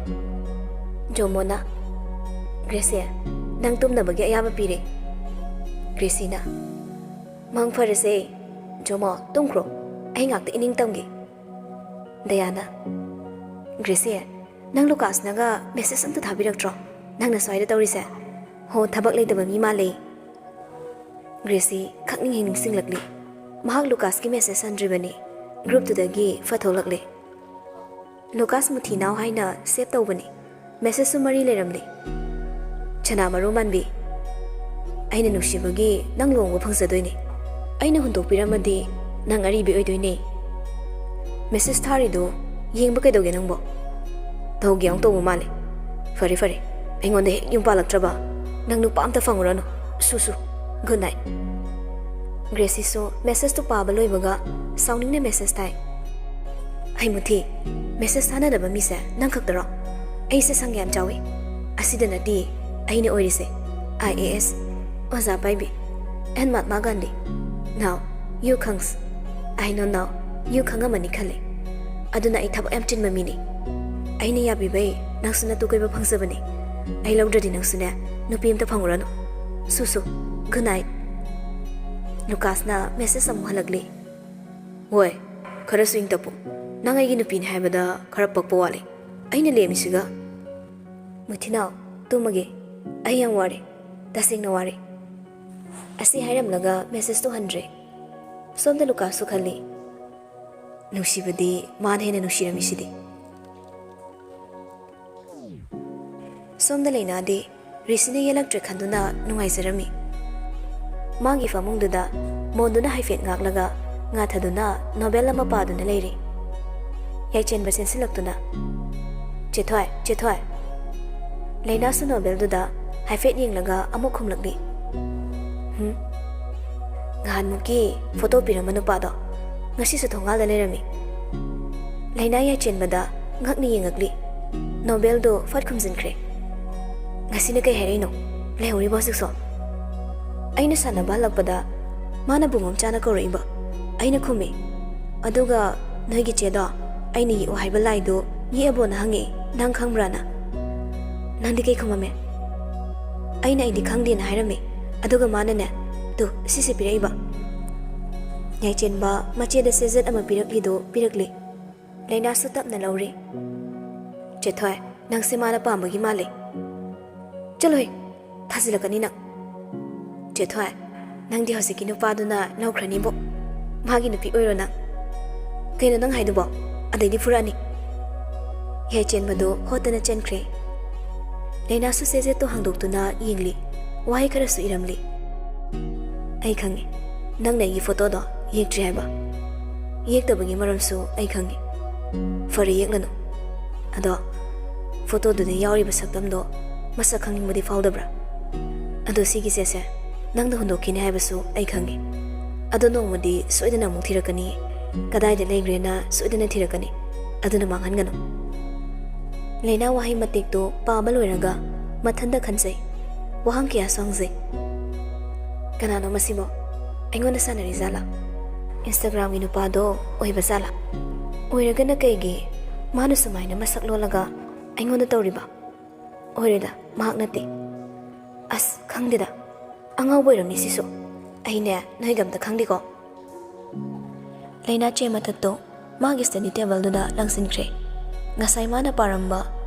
ꯖꯣꯃꯣꯅ, "ꯒ꯭ꯔꯦꯁꯤ, ꯅꯪ ꯇꯨꯝꯅꯕꯒꯤ ꯑꯌꯥꯕ ꯄꯤꯔꯦ꯫" ꯒ꯭ꯔꯦꯁꯤꯅ, "ꯃꯪ ꯐꯔꯁꯦ꯫ ꯖꯣꯃꯣ, ꯇꯨꯝꯈ꯭ꯔꯣ, ꯑꯩ ꯉꯥꯛꯇ ꯏꯅꯤꯡ ꯇꯝꯒꯦ꯫" ꯗꯌꯥꯅ, "ꯒ꯭ꯔꯦꯁꯤ, ꯅꯪ ꯂꯨꯀꯥꯁꯅꯒ ꯃꯦꯁꯦꯖ ꯑꯝꯇ ꯊꯥꯕꯤꯔꯛꯇ꯭ꯔꯣ? ꯅꯪꯅ ꯁ꯭ꯋꯥꯏꯗ ꯇꯧꯔꯤꯁꯦ? ꯍꯣ, ꯊꯕꯛ ꯂꯩꯇꯕ ꯃꯤ ꯃꯥꯜꯂꯦ꯫" ꯒ꯭ꯔꯦꯁꯤ ꯈꯪꯅꯤꯡ ꯍꯦꯛ ꯅꯤꯡꯁꯤꯡꯂꯛꯂꯤ꯫ ꯃꯍꯥꯛ ꯂꯨꯀꯥꯁꯀꯤ ꯃꯦꯁꯦꯖ ꯍꯟꯗ꯭ꯔꯤꯕꯅꯤ꯫ ꯒ꯭ꯔꯨꯞꯇꯨꯗꯒꯤ ꯐꯠ ꯊꯣꯛꯂꯛꯂꯦ꯫ "ꯂꯨꯀꯥꯁ ꯃꯨꯊꯤꯅꯥꯎ ꯍꯥꯏꯅ ꯁꯦꯚ ꯇꯧꯕꯅꯤ꯫ ꯃꯦꯁꯦꯖꯁꯨ ꯃꯔꯤ ꯂꯩꯔꯝꯂꯦ꯫" "ꯁꯅꯥ ꯃꯔꯨ ꯃꯥꯟꯕꯤ, ꯑꯩꯅ ꯅꯨꯡꯁꯤꯕꯒꯤ ꯅꯪ ꯂꯨꯍꯣꯡꯕ ꯐꯪꯖꯗꯣꯏꯅꯦ꯫ ꯑꯩꯅ ꯍꯨꯟꯗꯣꯛꯄꯤꯔꯝꯃꯗꯤ ꯅꯪ ꯑꯔꯤꯕꯤ ꯑꯣꯏꯗꯣꯏꯅꯦ꯫ ꯃꯦꯁꯦꯖ ꯊꯥꯔꯤꯗꯣ ꯌꯦꯡꯕ ꯀꯩꯗꯧꯒꯦ ꯅꯪꯕꯣ? ꯇꯧꯒꯦ ꯑꯃꯨꯛ ꯇꯧꯕ ꯃꯥꯜꯂꯦ꯫ ꯐꯔꯦ, ꯐꯔꯦ, ꯑꯩꯉꯣꯟꯗ ꯍꯦꯛ ꯌꯨꯝ ꯄꯥꯜꯂꯛꯇ꯭ꯔꯕ ꯅꯪ ꯅꯨꯄꯥ ꯑꯝꯇ ꯐꯪꯉꯨꯔꯅꯨ꯫ ꯁꯨ, ꯁꯨ꯫ Good night." ꯒ꯭ꯔꯦꯁꯤꯁꯨ ꯃꯦꯁꯦꯖꯇꯨ ꯄꯥꯕ ꯂꯣꯏꯕꯒ ꯁꯥꯎꯅꯤꯡꯅ ꯃꯦꯁꯦꯖ ꯊꯥꯏ꯫ "ꯑꯩ ꯃꯨꯊꯤ, ꯃꯦꯁꯦꯖ ꯊꯥꯅꯗꯕ ꯃꯤꯁꯦ ꯅꯪ ꯈꯛꯇꯔꯣ? ꯑꯩꯁꯦ ꯁꯪ ꯌꯥꯝ ꯆꯥꯎꯏ꯫ ꯑꯁꯤꯗ ꯅꯠꯇꯦ ꯑꯩꯅ ꯑꯣꯏꯔꯤꯁꯦ꯫ ꯑꯥꯏ ꯑꯦ ꯑꯦꯁ, ꯑꯣꯖꯥ ꯄꯥꯏꯕꯤ, and Mahatma Gandhi. Now, you ꯈꯪꯁ꯫ I know now, you ꯈꯪꯉꯝꯃꯅꯤ ꯈꯜꯂꯦ꯫ ꯑꯗꯨꯅ ꯑꯩ ꯊꯕꯛ ꯌꯥꯝ ꯆꯤꯟꯕ ꯃꯤꯅꯤ꯫ ꯑꯩꯅ ꯌꯥꯕꯤꯕꯩ ꯅꯪꯁꯨ ꯅꯇꯨ ꯀꯣꯏꯕ ꯐꯪꯖꯕꯅꯤ꯫ ꯑꯩ ꯂꯧꯗ꯭ꯔꯗꯤ ꯅꯪꯁꯨꯅꯦ ꯅꯨꯄꯤ ꯑꯝꯇ ꯐꯪꯉꯨꯔꯅꯨ꯫ ꯁꯨ, ꯁꯨ꯫ Good night." ꯂꯨꯀꯥꯁꯅ ꯃꯦꯁꯦꯖ ꯑꯃꯨꯛ ꯍꯜꯂꯛꯂꯤ꯫ "ꯍꯣꯏ, ꯈꯔꯁꯨ ꯏꯪ ꯇꯞꯄꯨ꯫ ꯅꯪ ꯑꯩꯒꯤ ꯅꯨꯄꯤꯅꯤ ꯍꯥꯏꯕꯗ ꯈꯔ ꯄꯛꯄ ꯋꯥꯠꯂꯤ꯫ ꯑꯩꯅ ꯂꯦꯝꯃꯤꯁꯤꯒ꯫" "ꯃꯨꯊꯤꯅꯥꯎ, ꯇꯨꯝꯃꯒꯦ꯫ ꯑꯩ ꯌꯥꯝ ꯋꯥꯔꯦ꯫ ꯇꯁꯦꯡꯅ ꯋꯥꯔꯦ꯫" ꯑꯁꯤ ꯍꯥꯏꯔꯝꯂꯒ ꯃꯦꯁꯦꯖꯇꯨ ꯍꯟꯗ꯭ꯔꯦ꯫ ꯁꯣꯝꯗ ꯂꯨꯀꯥꯁꯁꯨ ꯈꯜꯂꯤ, "ꯅꯨꯡꯁꯤꯕꯗꯤ ꯃꯥꯅ ꯍꯦꯟꯅ ꯅꯨꯡꯁꯤꯔꯝꯃꯤꯁꯤꯗꯤ꯫" ꯁꯣꯝꯗ ꯂꯩꯅꯥꯗꯤ ꯔꯤꯁꯤꯅ ꯌꯦꯜꯂꯛꯇ꯭ꯔꯦ ꯈꯟꯗꯨꯅ ꯅꯨꯡꯉꯥꯏꯖꯔꯝꯃꯤ꯫ ꯃꯥꯒꯤ ꯐꯃꯨꯡꯗꯨꯗ ꯃꯣꯟꯗꯨꯅ ꯍꯥꯏꯐꯦꯠ ꯉꯥꯛꯂꯒ ꯉꯥꯊꯗꯨꯅ ꯅꯣꯕꯦꯜ ꯑꯃ ꯄꯥꯗꯨꯅ ꯂꯩꯔꯤ꯫ ꯌꯥꯏꯆꯦꯟꯕ ꯆꯦꯟꯁꯤꯜꯂꯛꯇꯨꯅ, "ꯆꯦꯊꯣꯏ, ꯆꯦꯊꯣꯏ!" ꯂꯩꯅꯥꯁꯨ ꯅꯣꯕꯦꯜꯗꯨꯗ ꯍꯥꯏꯐꯦꯠ ꯌꯦꯡꯂꯒ ꯑꯃꯨꯛ ꯈꯨꯝꯂꯛꯂꯤ꯫ "ꯍꯨꯝ? ꯉꯍꯥꯟꯃꯨꯛꯀꯤ ꯐꯣꯇꯣ ꯄꯤꯔꯝꯕ ꯅꯨꯄꯥꯗꯣ ꯉꯁꯤꯁꯨ ꯊꯣꯡꯒꯥꯜꯗ ꯂꯩꯔꯝꯃꯤ꯫" ꯂꯩꯅꯥ ꯌꯥꯏꯆꯦꯟꯕꯗ ꯉꯛꯅ ꯌꯦꯡꯉꯛꯂꯤ꯫ ꯅꯣꯕꯦꯜꯗꯣ ꯐꯠ ꯈꯨꯝꯖꯤꯟꯈ꯭ꯔꯦ꯫ "ꯉꯁꯤꯅ ꯀꯩ ꯍꯥꯏꯔꯛꯏꯅꯣ? ꯂꯩꯍꯧꯔꯤꯕꯣ ꯍꯧꯖꯤꯛꯁꯨ?" "ꯑꯩꯅ ꯁꯥꯟꯅꯕ ꯍꯜꯂꯛꯄꯗ ꯃꯥꯅ ꯕꯨꯡꯉꯣꯝꯆꯥꯅ ꯀꯧꯔꯛꯏꯕ꯫ ꯑꯩꯅ ꯈꯨꯝꯃꯤ꯫" "ꯑꯗꯨꯒ ꯅꯣꯏꯒꯤ ꯆꯦꯗꯣ ꯑꯩꯅ ꯌꯦꯛꯑꯣ ꯍꯥꯏꯕ ꯂꯥꯏꯗꯨ ꯌꯦꯛꯑꯕꯣꯅ ꯍꯪꯉꯛꯑꯦ, ꯅꯪ ꯈꯪꯕ꯭ꯔꯥꯅ?" "ꯅꯪꯗꯤ ꯀꯩ ꯈꯨꯝꯃꯝꯃꯦ?" "ꯑꯩꯅ ꯑꯩꯗꯤ ꯈꯪꯗꯦꯅ ꯍꯥꯏꯔꯝꯃꯦ, ꯑꯗꯨꯒ ꯃꯥꯅꯅꯦ, ꯇꯨ, ꯁꯤꯁꯦ ꯄꯤꯔꯛꯏꯕ꯫" ꯌꯥꯏꯆꯦꯟꯕ ꯃꯆꯦꯗ ꯆꯦꯖꯦꯠ ꯑꯃ ꯄꯤꯔꯛꯂꯤꯗꯨ ꯄꯤꯔꯛꯂꯤ꯫ ꯂꯩꯅꯥꯁꯨ ꯇꯞꯅ ꯂꯧꯔꯤ꯫ "ꯆꯦꯊꯣꯏ, ꯅꯪꯁꯦ ꯃꯥꯅ ꯄꯥꯝꯕꯒꯤ ꯃꯥꯜꯂꯦ꯫" "ꯆꯠꯂꯣꯍꯦ, ꯊꯥꯖꯤꯜꯂꯛꯀꯅꯤ ꯅꯪ꯫" "ꯆꯦꯊꯣꯏ, ꯅꯪꯗꯤ ꯍꯧꯖꯤꯛꯀꯤ ꯅꯨꯄꯥꯗꯨꯅ ꯂꯧꯈ꯭ꯔꯅꯤꯕꯣ꯫ ꯃꯥꯒꯤ ꯅꯨꯄꯤ ꯑꯣꯏꯔꯣ ꯅꯪ꯫" "ꯀꯩꯅꯣ ꯅꯪ ꯍꯥꯏꯗꯨꯕꯣ? ꯑꯗꯩꯗꯤ ꯐꯨꯔꯛꯑꯅꯤ꯫" ꯌꯥꯏꯆꯦꯟꯕꯗꯨ ꯍꯣꯠꯇꯅ ꯆꯦꯟꯈ꯭ꯔꯦ꯫ ꯂꯩꯅꯥꯁꯨ ꯆꯦꯖꯦꯠꯇꯨ ꯍꯥꯡꯗꯣꯛꯇꯨꯅ ꯌꯦꯡꯂꯤ꯫ ꯋꯥꯍꯩ ꯈꯔꯁꯨ ꯏꯔꯝꯂꯤ꯫ "ꯑꯩ ꯈꯪꯉꯤ, ꯅꯪꯅ ꯑꯩꯒꯤ ꯐꯣꯇꯣꯗꯣ ꯌꯦꯛꯇ꯭ꯔꯤ ꯍꯥꯏꯕ꯫ ꯌꯦꯛꯇꯕꯒꯤ ꯃꯔꯝꯁꯨ ꯑꯩ ꯈꯪꯉꯤ꯫ ꯐꯔꯦ, ꯌꯦꯛꯂꯅꯨ꯫ ꯑꯗꯣ ꯐꯣꯇꯣꯗꯨꯗ ꯌꯥꯎꯔꯤꯕ ꯁꯛꯇꯝꯗꯣ ꯃꯁꯛ ꯈꯪꯅꯤꯡꯕꯗꯤ ꯐꯥꯎꯗꯕ꯭ꯔꯥ? ꯑꯗꯣ ꯁꯤꯒꯤ ꯆꯦꯁꯦ ꯅꯪꯅ ꯍꯨꯟꯗꯣꯛꯈꯤꯅꯤ ꯍꯥꯏꯕꯁꯨ ꯑꯩ ꯈꯪꯉꯤ꯫ ꯑꯗꯣ ꯅꯣꯡꯃꯗꯤ ꯁꯣꯏꯗꯅ ꯑꯃꯨꯛ ꯊꯤꯔꯛꯀꯅꯤ, ꯀꯗꯥꯏꯗ ꯂꯩꯈ꯭ꯔꯦꯅ ꯁꯣꯏꯗꯅ ꯊꯤꯔꯛꯀꯅꯤ꯫ ꯑꯗꯨꯅ ꯃꯥꯡꯍꯟꯒꯅꯨ꯫" ꯂꯩꯅꯥ ꯋꯥꯍꯩ ꯃꯇꯦꯛꯇꯨ ꯄꯥꯕ ꯂꯣꯏꯔꯒ ꯃꯊꯟꯇ ꯈꯟꯖꯩ꯫ ꯋꯥꯍꯪ ꯀꯌꯥꯁꯨ ꯍꯪꯖꯩ꯫ "ꯀꯅꯥꯅꯣ ꯃꯁꯤꯕꯣ? ꯑꯩꯉꯣꯟꯗ ꯁꯥꯟꯅꯔꯤ ꯖꯥꯠꯂꯥ? Instagram-ꯒꯤ ꯅꯨꯄꯥꯗꯣ ꯑꯣꯏꯕ ꯖꯥꯠꯂꯥ? ꯑꯣꯏꯔꯒꯅ ꯀꯩꯒꯤ ꯃꯥꯅ ꯁꯨꯃꯥꯏꯅ ꯃꯁꯛ ꯂꯣꯜꯂꯒ ꯑꯩꯉꯣꯟꯗ ꯇꯧꯔꯤꯕ? ꯑꯣꯏꯔꯦꯗ, ꯃꯍꯥꯛ ꯅꯠꯇꯦ꯫ ꯑꯁ, ꯈꯪꯗꯦꯗ, ꯑꯉꯥꯎꯕ ꯑꯣꯏꯔꯝꯅꯤ ꯁꯤꯁꯨ꯫ ꯑꯩꯅꯦ, ꯅꯣꯏꯒ ꯑꯝꯇ ꯈꯪꯗꯦꯀꯣ꯫" ꯂꯩꯅꯥ ꯆꯦ ꯃꯊꯛꯇꯣ ꯃꯥꯒꯤ study table-ꯗꯨꯗ ꯂꯪꯁꯤꯟꯈ꯭ꯔꯦ꯫ ꯉꯁꯥꯏ ꯃꯥꯅ ꯄꯥꯔꯝꯕ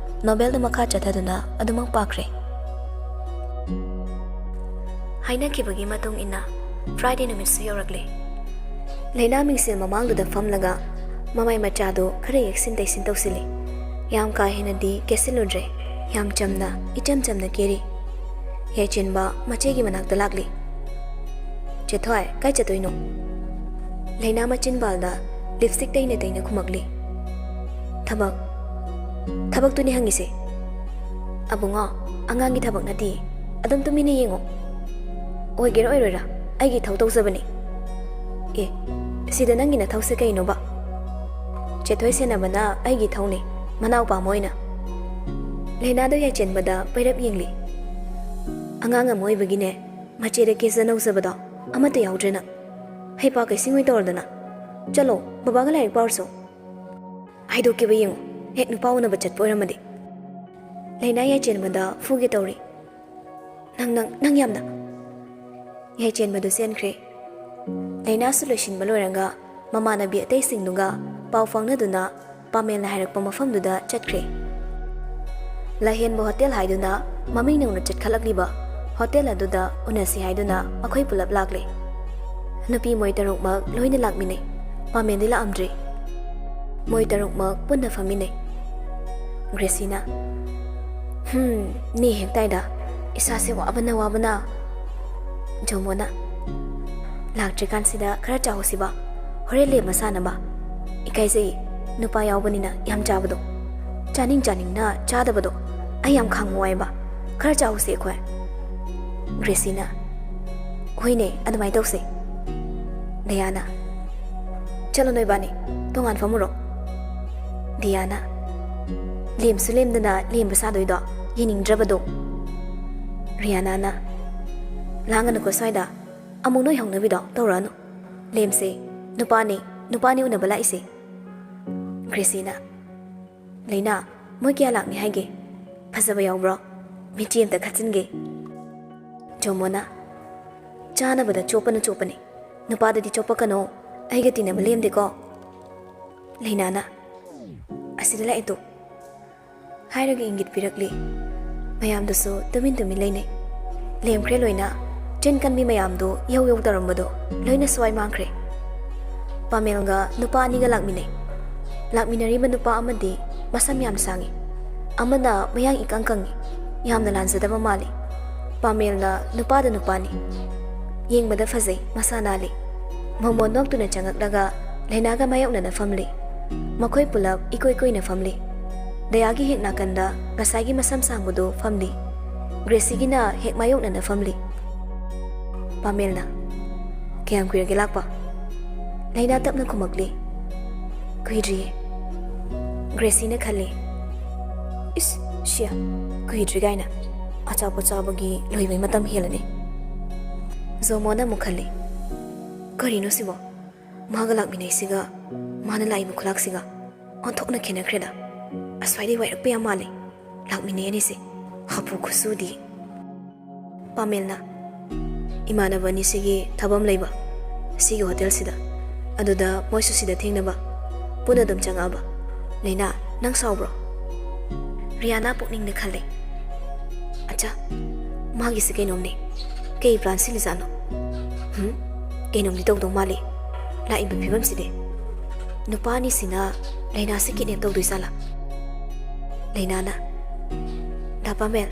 novel-ꯗꯨ ꯃꯈꯥ ꯆꯠꯊꯗꯨꯅ ꯑꯗꯨꯃꯛ ꯄꯥꯈ꯭ꯔꯦ꯫ ꯍꯥꯏꯅꯈꯤꯕꯒꯤ ꯃꯇꯨꯡ ꯏꯟꯅ Friday ꯅꯨꯃꯤꯠꯁꯨ ꯌꯧꯔꯛꯂꯦ꯫ ꯂꯩꯅꯥ ꯃꯤꯡꯁꯦꯜ ꯃꯃꯥꯡꯗꯨꯗ ꯐꯝꯂꯒ ꯃꯃꯥꯏ ꯃꯆꯥꯗꯨ ꯈꯔ ꯌꯦꯛꯁꯤꯟ ꯇꯩꯁꯤꯟ ꯇꯧꯁꯤꯜꯂꯤ꯫ ꯌꯥꯝ ꯀꯥ ꯍꯦꯟꯅꯗꯤ ꯀꯦꯁꯤꯜꯂꯨꯗ꯭ꯔꯦ꯫ ꯌꯥꯝ ꯆꯝꯅ, ꯏꯆꯝ ꯆꯝꯅ ꯀꯦꯔꯤ꯫ ꯌꯥꯏꯆꯦꯟꯕ ꯃꯆꯦꯒꯤ ꯃꯅꯥꯛꯇ ꯂꯥꯛꯂꯤ꯫ "ꯆꯦꯊꯣꯏ, ꯀꯥꯏ ꯆꯠꯇꯣꯏꯅꯣ?" ꯂꯩꯅꯥ ꯃꯆꯤꯟꯕꯥꯜꯗ lipstick ꯇꯩꯅ ꯇꯩꯅ ꯈꯨꯝꯃꯛꯂꯤ꯫ "ꯊꯕꯛ, ꯊꯕꯛꯇꯨꯅꯤ ꯍꯪꯉꯤꯁꯦ꯫" "ꯑꯕꯨꯡꯉꯣ, ꯑꯉꯥꯡꯒꯤ ꯊꯕꯛ ꯅꯠꯇꯦ, ꯑꯗꯨꯝ ꯇꯨꯃꯤꯟꯅ ꯌꯦꯡꯉꯣ꯫" "ꯑꯣꯏꯒꯦꯔꯥ ꯑꯣꯏꯔꯣꯏꯔꯥ, ꯑꯩꯒꯤ ꯏꯊꯧ ꯇꯧꯖꯕꯅꯤ꯫" "ꯑꯦ, ꯁꯤꯗ ꯅꯪꯒꯤ ꯅꯊꯧꯁꯦ ꯀꯩꯅꯣꯕ?" "ꯆꯦꯊꯣꯏ ꯁꯦꯟꯅꯕꯅ ꯑꯩꯒꯤ ꯏꯊꯧꯅꯤ, ꯃꯅꯥꯎꯄꯥ ꯑꯃ ꯑꯣꯏꯅ꯫" ꯂꯩꯅꯥꯗꯣ ꯌꯥꯏꯆꯦꯟꯕꯗ ꯄꯩꯔꯞ ꯌꯦꯡꯂꯤ꯫ "ꯑꯉꯥꯡ ꯑꯃ ꯑꯣꯏꯕꯒꯤꯅꯦ, ꯃꯆꯦꯗ ꯀꯦꯖ ꯅꯧꯖꯕꯗꯣ ꯑꯃꯠꯇ ꯌꯥꯎꯗ꯭ꯔꯦ ꯅꯪ꯫ ꯍꯩꯄꯥ ꯀꯩꯁꯤꯡꯑꯣꯏ ꯇꯧꯔꯗꯅ꯫ ꯆꯠꯂꯣ, ꯕꯕꯥꯒ ꯂꯥꯏꯔꯤꯛ ꯄꯥꯔꯨꯁꯣ꯫ ꯍꯥꯏꯗꯣꯛꯀꯦꯕ ꯌꯦꯡꯉꯨ, ꯍꯦꯛ ꯅꯨꯄꯥ ꯎꯅꯕ ꯆꯠꯄ ꯑꯣꯏꯔꯝꯃꯗꯤ꯫ ꯂꯩꯅꯥ ꯌꯥꯏꯆꯦꯟꯕꯗ ꯐꯨꯒꯦ ꯇꯧꯔꯤ꯫ "ꯅꯪ, ꯅꯪ, ꯅꯪ ꯌꯥꯝꯅ..." ꯌꯥꯏꯆꯦꯟꯕꯗꯨ ꯆꯦꯟꯈ꯭ꯔꯦ꯫ ꯂꯩꯅꯥꯁꯨ ꯂꯣꯏꯁꯤꯟꯕ ꯂꯣꯏꯔꯒ ꯃꯃꯥꯟꯅꯕꯤ ꯑꯇꯩꯁꯤꯡꯗꯨꯒ ꯄꯥꯎ ꯐꯥꯎꯅꯗꯨꯅ ꯄꯥꯃꯦꯜꯅ ꯍꯥꯏꯔꯛꯄ ꯃꯐꯝꯗꯨꯗ ꯆꯠꯈ꯭ꯔꯦ꯫ ꯂꯥꯏꯍꯦꯟꯕ ꯍꯣꯇꯦꯜ ꯍꯥꯏꯗꯨꯅ ꯃꯃꯤꯡ ꯅꯧꯅ ꯆꯠꯈꯠꯂꯛꯂꯤꯕ ꯍꯣꯇꯦꯜ ꯑꯗꯨꯗ ꯎꯅꯁꯤ ꯍꯥꯏꯗꯨꯅ ꯃꯈꯣꯏ ꯄꯨꯂꯞ ꯂꯥꯛꯂꯦ꯫ ꯅꯨꯄꯤ ꯃꯣꯏ ꯇꯔꯨꯛꯃꯛ ꯂꯣꯏꯅ ꯂꯥꯛꯃꯤꯟꯅꯩ꯫ ꯄꯥꯃꯦꯜꯗꯤ ꯂꯥꯛꯑꯝꯗ꯭ꯔꯦ꯫ ꯃꯣꯏ ꯇꯔꯨꯛꯃꯛ ꯄꯨꯟꯅ ꯐꯝꯃꯤꯟꯅꯩ꯫ ꯒ꯭ꯔꯦꯁꯤꯅ, "ꯍꯝ, ꯅꯦ ꯍꯦꯛ ꯇꯥꯏꯗ, ꯏꯁꯥꯁꯦ ꯋꯥꯕꯅ ꯋꯥꯕꯅ꯫" ꯖꯣꯃꯣꯅ, "ꯂꯥꯛꯇ꯭ꯔꯤꯀꯥꯟꯁꯤꯗ ꯈꯔ ꯆꯥꯍꯧꯁꯤꯕ, ꯍꯣꯔꯦꯟ ꯂꯦꯝꯕ ꯁꯥꯅꯕ꯫ ꯏꯀꯥꯏꯖꯩ, ꯅꯨꯄꯥ ꯌꯥꯎꯕꯅꯤꯅ ꯌꯥꯝ ꯆꯥꯕꯗꯣ꯫ ꯆꯥꯅꯤꯡ ꯆꯥꯅꯤꯡꯅ ꯆꯥꯗꯕꯗꯣ ꯑꯩ ꯌꯥꯝ ꯈꯥꯡꯕ ꯋꯥꯏꯕ꯫ ꯈꯔ ꯆꯥꯍꯧꯁꯤ ꯑꯩꯈꯣꯏ꯫" ꯒ꯭ꯔꯦꯁꯤꯅ, "ꯍꯣꯏꯅꯦ, ꯑꯗꯨꯃꯥꯏꯅ ꯇꯧꯁꯦ꯫" ꯗꯌꯥꯅ, "ꯆꯠꯂꯣ ꯅꯣꯏꯕꯥꯅꯤ, ꯇꯣꯉꯥꯟ ꯐꯝꯃꯨꯔꯣ꯫" ꯗꯤꯌꯥꯅ, "ꯂꯦꯝꯁꯨ ꯂꯦꯝꯗꯅ ꯂꯦꯝꯕ ꯁꯥꯗꯣꯏꯗꯣ ꯌꯦꯡꯅꯤꯡꯗ꯭ꯔꯕꯗꯣ꯫" ꯔꯤꯌꯥꯅꯥꯅ, "ꯂꯥꯡꯒꯅꯨꯀꯣ ꯁ꯭ꯋꯥꯏꯗ, ꯑꯃꯨꯛ ꯅꯣꯏ ꯍꯧꯅꯕꯤꯗꯣ ꯇꯧꯔꯛꯑꯅꯨ꯫ ꯂꯦꯝꯁꯦ, ꯅꯨꯄꯥꯅꯤ, ꯅꯨꯄꯥꯅꯤ ꯎꯅꯕ ꯂꯥꯛꯏꯁꯦ꯫" ꯒ꯭ꯔꯦꯁꯤꯅ, "ꯂꯩꯅꯥ, ꯃꯣꯏ ꯀꯌꯥ ꯂꯥꯛꯅꯤ ꯍꯥꯏꯒꯦ? ꯐꯖꯕ ꯌꯥꯎꯕ꯭ꯔꯣ? ꯃꯤꯠꯆꯤ ꯑꯝꯇ ꯈꯠꯆꯤꯟꯒꯦ꯫" ꯖꯣꯃꯣꯅ, "ꯆꯥꯅꯕꯗ ꯆꯣꯞꯄꯅ ꯆꯣꯞꯄꯅꯤ, ꯅꯨꯄꯥꯗꯗꯤ ꯆꯣꯞꯄꯛꯀꯅꯣ, ꯑꯩꯒ ꯇꯤꯟꯅꯕ ꯂꯦꯝꯗꯦꯀꯣ꯫" ꯂꯩꯅꯥꯅ, "ꯑꯁꯤꯗ ꯂꯥꯛꯑꯦ ꯇꯨ꯫" ꯍꯥꯏꯔꯒ ꯏꯪꯒꯤꯠ ꯄꯤꯔꯛꯂꯤ꯫ ꯃꯌꯥꯝꯗꯨꯁꯨ ꯇꯨꯃꯤꯟ ꯇꯨꯃꯤꯟ ꯂꯩꯅꯩ꯫ ꯂꯦꯝꯈ꯭ꯔꯦ ꯂꯣꯏꯅ꯫ ꯆꯤꯟ ꯀꯟꯕꯤ ꯃꯌꯥꯝꯗꯨ ꯌꯧ ꯌꯧ ꯇꯧꯔꯝꯕꯗꯣ ꯂꯣꯏꯅ ꯁ꯭ꯋꯥꯏ ꯃꯥꯡꯈ꯭ꯔꯦ꯫ ꯄꯥꯃꯦꯜꯒ ꯅꯨꯄꯥ ꯑꯅꯤꯒ ꯂꯥꯛꯃꯤꯟꯅꯩ꯫ ꯂꯥꯛꯃꯤꯟꯅꯔꯤꯕ ꯅꯨꯄꯥ ꯑꯃꯗꯤ ꯃꯁꯝ ꯌꯥꯝ ꯁꯥꯡꯉꯤ, ꯑꯃꯅ ꯃꯌꯥꯡ ꯏꯀꯪ ꯀꯪꯉꯤ꯫ ꯌꯥꯝꯅ ꯂꯥꯟꯖꯗꯕ ꯃꯥꯜꯂꯤ꯫ ꯄꯥꯃꯦꯜꯅ ꯅꯨꯄꯥꯗ ꯅꯨꯄꯥꯅꯤ꯫ ꯌꯦꯡꯕꯗ ꯐꯖꯩ, ꯃꯁꯥ ꯅꯥꯜꯂꯤ꯫ ꯃꯣꯃꯣꯟ ꯅꯣꯛꯇꯨꯅ ꯆꯪꯉꯛꯂꯒ ꯂꯩꯅꯥꯒ ꯃꯥꯌꯣꯛꯅꯅ ꯐꯝꯂꯤ꯫ ꯃꯈꯣꯏ ꯄꯨꯂꯞ ꯏꯀꯣꯏ ꯀꯣꯏꯅ ꯐꯝꯂꯤ꯫ ꯗꯌꯥꯒꯤ ꯍꯦꯛ ꯅꯥꯀꯟꯗ ꯉꯁꯥꯏꯒꯤ ꯃꯁꯝ ꯁꯥꯡꯕꯗꯨ ꯐꯝꯂꯤ꯫ ꯒ꯭ꯔꯦꯁꯤꯒꯤꯅ ꯍꯦꯛ ꯃꯥꯌꯣꯛꯅꯅ ꯐꯝꯂꯤ꯫ ꯄꯥꯃꯦꯜꯅ, "ꯀꯌꯥꯝ ꯀꯨꯏꯔꯒꯦ ꯂꯥꯛꯄ?" ꯂꯩꯅꯥ ꯇꯞꯅ ꯈꯨꯝꯃꯛꯂꯤ, "ꯀꯨꯏꯗ꯭ꯔꯤꯌꯦ꯫" ꯒ꯭ꯔꯦꯁꯤꯅ ꯈꯜꯂꯤ, "ꯏꯁ, ꯁꯤꯌꯥ, ꯀꯨꯏꯗ꯭ꯔꯤ ꯀꯥꯏꯅ, ꯑꯆꯥꯄꯣꯠ ꯆꯥꯕꯒꯤ ꯂꯣꯏꯕꯩ ꯃꯇꯝ ꯍꯦꯜꯂꯅꯤ꯫" ꯖꯣꯃꯣꯅ ꯑꯃꯨꯛ ꯈꯜꯂꯤ, "ꯀꯔꯤꯅꯣ ꯁꯤꯕꯣ? ꯃꯥꯒ ꯂꯥꯛꯃꯤꯟꯅꯩꯁꯤꯒ ꯃꯥꯅ ꯂꯥꯛꯏꯕ ꯈꯨꯂꯥꯛꯁꯤꯒ ꯑꯣꯟꯊꯣꯛꯅ ꯈꯦꯠꯅꯈ꯭ꯔꯦꯗ꯫ ꯑꯁ꯭ꯋꯥꯏꯗꯩ ꯋꯥꯏꯔꯛꯄ ꯌꯥꯝ ꯃꯥꯜꯂꯦ꯫ ꯂꯥꯛꯃꯤꯟꯅꯩ ꯑꯅꯤꯁꯦ꯫ ꯍꯥꯄꯨ ꯈꯨꯁꯨꯗꯤ꯫ ꯄꯥꯃꯦꯜꯅ, "ꯏꯃꯥꯟꯅꯕ ꯑꯅꯤꯁꯤꯒꯤ ꯊꯕꯛ ꯑꯃ ꯂꯩꯕ, ꯁꯤꯒꯤ ꯍꯣꯇꯦꯜꯁꯤꯗ꯫ ꯑꯗꯨꯗ ꯃꯣꯏꯁꯨ ꯁꯤꯗ ꯊꯦꯡꯅꯕ꯫ ꯄꯨꯟꯅ ꯑꯗꯨꯝ ꯆꯪꯉꯛꯑꯕ꯫ ꯂꯩꯅꯥ, ꯅꯪ ꯁꯥꯎꯕ꯭ꯔꯣ?" ꯔꯤꯌꯥꯅꯥ ꯄꯨꯛꯅꯤꯡꯗ ꯈꯜꯂꯦ꯫ "ꯑꯠꯆꯥ, ꯃꯥꯒꯤꯁꯦ ꯀꯩꯅꯣꯝꯅꯦ꯫ ꯀꯩ ꯄ꯭ꯂꯥꯟ ꯁꯤꯜꯂꯤꯖꯥꯠꯅꯣ? ꯍꯨꯝ? ꯀꯩꯅꯣꯝꯗꯤ ꯇꯧꯗꯧ ꯃꯥꯜꯂꯤ꯫ ꯂꯥꯛꯏꯕ ꯐꯤꯕꯝꯁꯤꯗꯤ꯫ ꯅꯨꯄꯥ ꯑꯅꯤꯁꯤꯅ ꯂꯩꯅꯥꯁꯦ ꯀꯤꯗꯅꯦꯞ ꯇꯧꯗꯣꯏ ꯖꯥꯠꯂꯥ?" ꯂꯩꯅꯥꯅ, "ꯗꯥ ꯄꯥꯃꯦꯜ,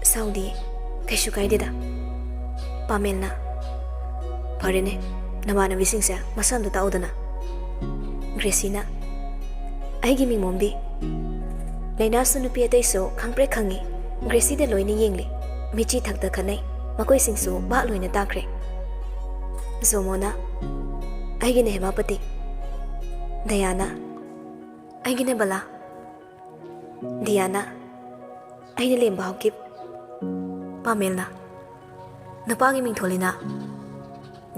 ꯁꯥꯎꯗꯤꯌꯦ, ꯀꯩꯁꯨ ꯀꯥꯏꯗꯦꯗ꯫" ꯄꯥꯃꯦꯜꯅ, "ꯐꯔꯦꯅꯦ, ꯅꯃꯥꯟꯅꯕꯤꯁꯤꯡꯁꯦ ꯃꯁꯛ ꯑꯝꯇ ꯇꯥꯛꯎꯗꯅ꯫" ꯒ꯭ꯔꯦꯁꯤꯅ, "ꯑꯩꯒꯤ ꯃꯤꯡ ꯃꯣꯝꯕꯤ꯫ ꯂꯩꯅꯥꯁꯨ ꯅꯨꯄꯤ ꯑꯇꯩꯁꯨ ꯈꯪꯄ꯭ꯔꯦꯛ ꯈꯪꯉꯤ꯫ ꯒ꯭ꯔꯦꯁꯤꯗ ꯂꯣꯏꯅ ꯌꯦꯡꯂꯤ꯫ ꯃꯤꯠꯆꯤ ꯊꯛꯇ ꯈꯠꯅꯩ꯫ ꯃꯈꯣꯏꯁꯤꯡꯁꯨ ꯚꯥꯞ ꯂꯣꯏꯅ ꯇꯥꯈ꯭ꯔꯦ꯫" ꯖꯣꯃꯣꯅ, "ꯑꯩꯒꯤꯅ ꯍꯦꯃꯥꯄꯇꯤ꯫" ꯗꯌꯥꯅ, "ꯑꯩꯒꯤꯅ ꯕꯂꯥ꯫" ꯗꯤꯌꯥꯅ, "ꯑꯩꯅ ꯂꯦꯝꯕ ꯍꯥꯎꯀꯤꯞ꯫" ꯄꯥꯃꯦꯜꯅ, "ꯅꯨꯄꯥꯒꯤ ꯃꯤꯡ ꯊꯣꯜꯂꯤꯅ꯫"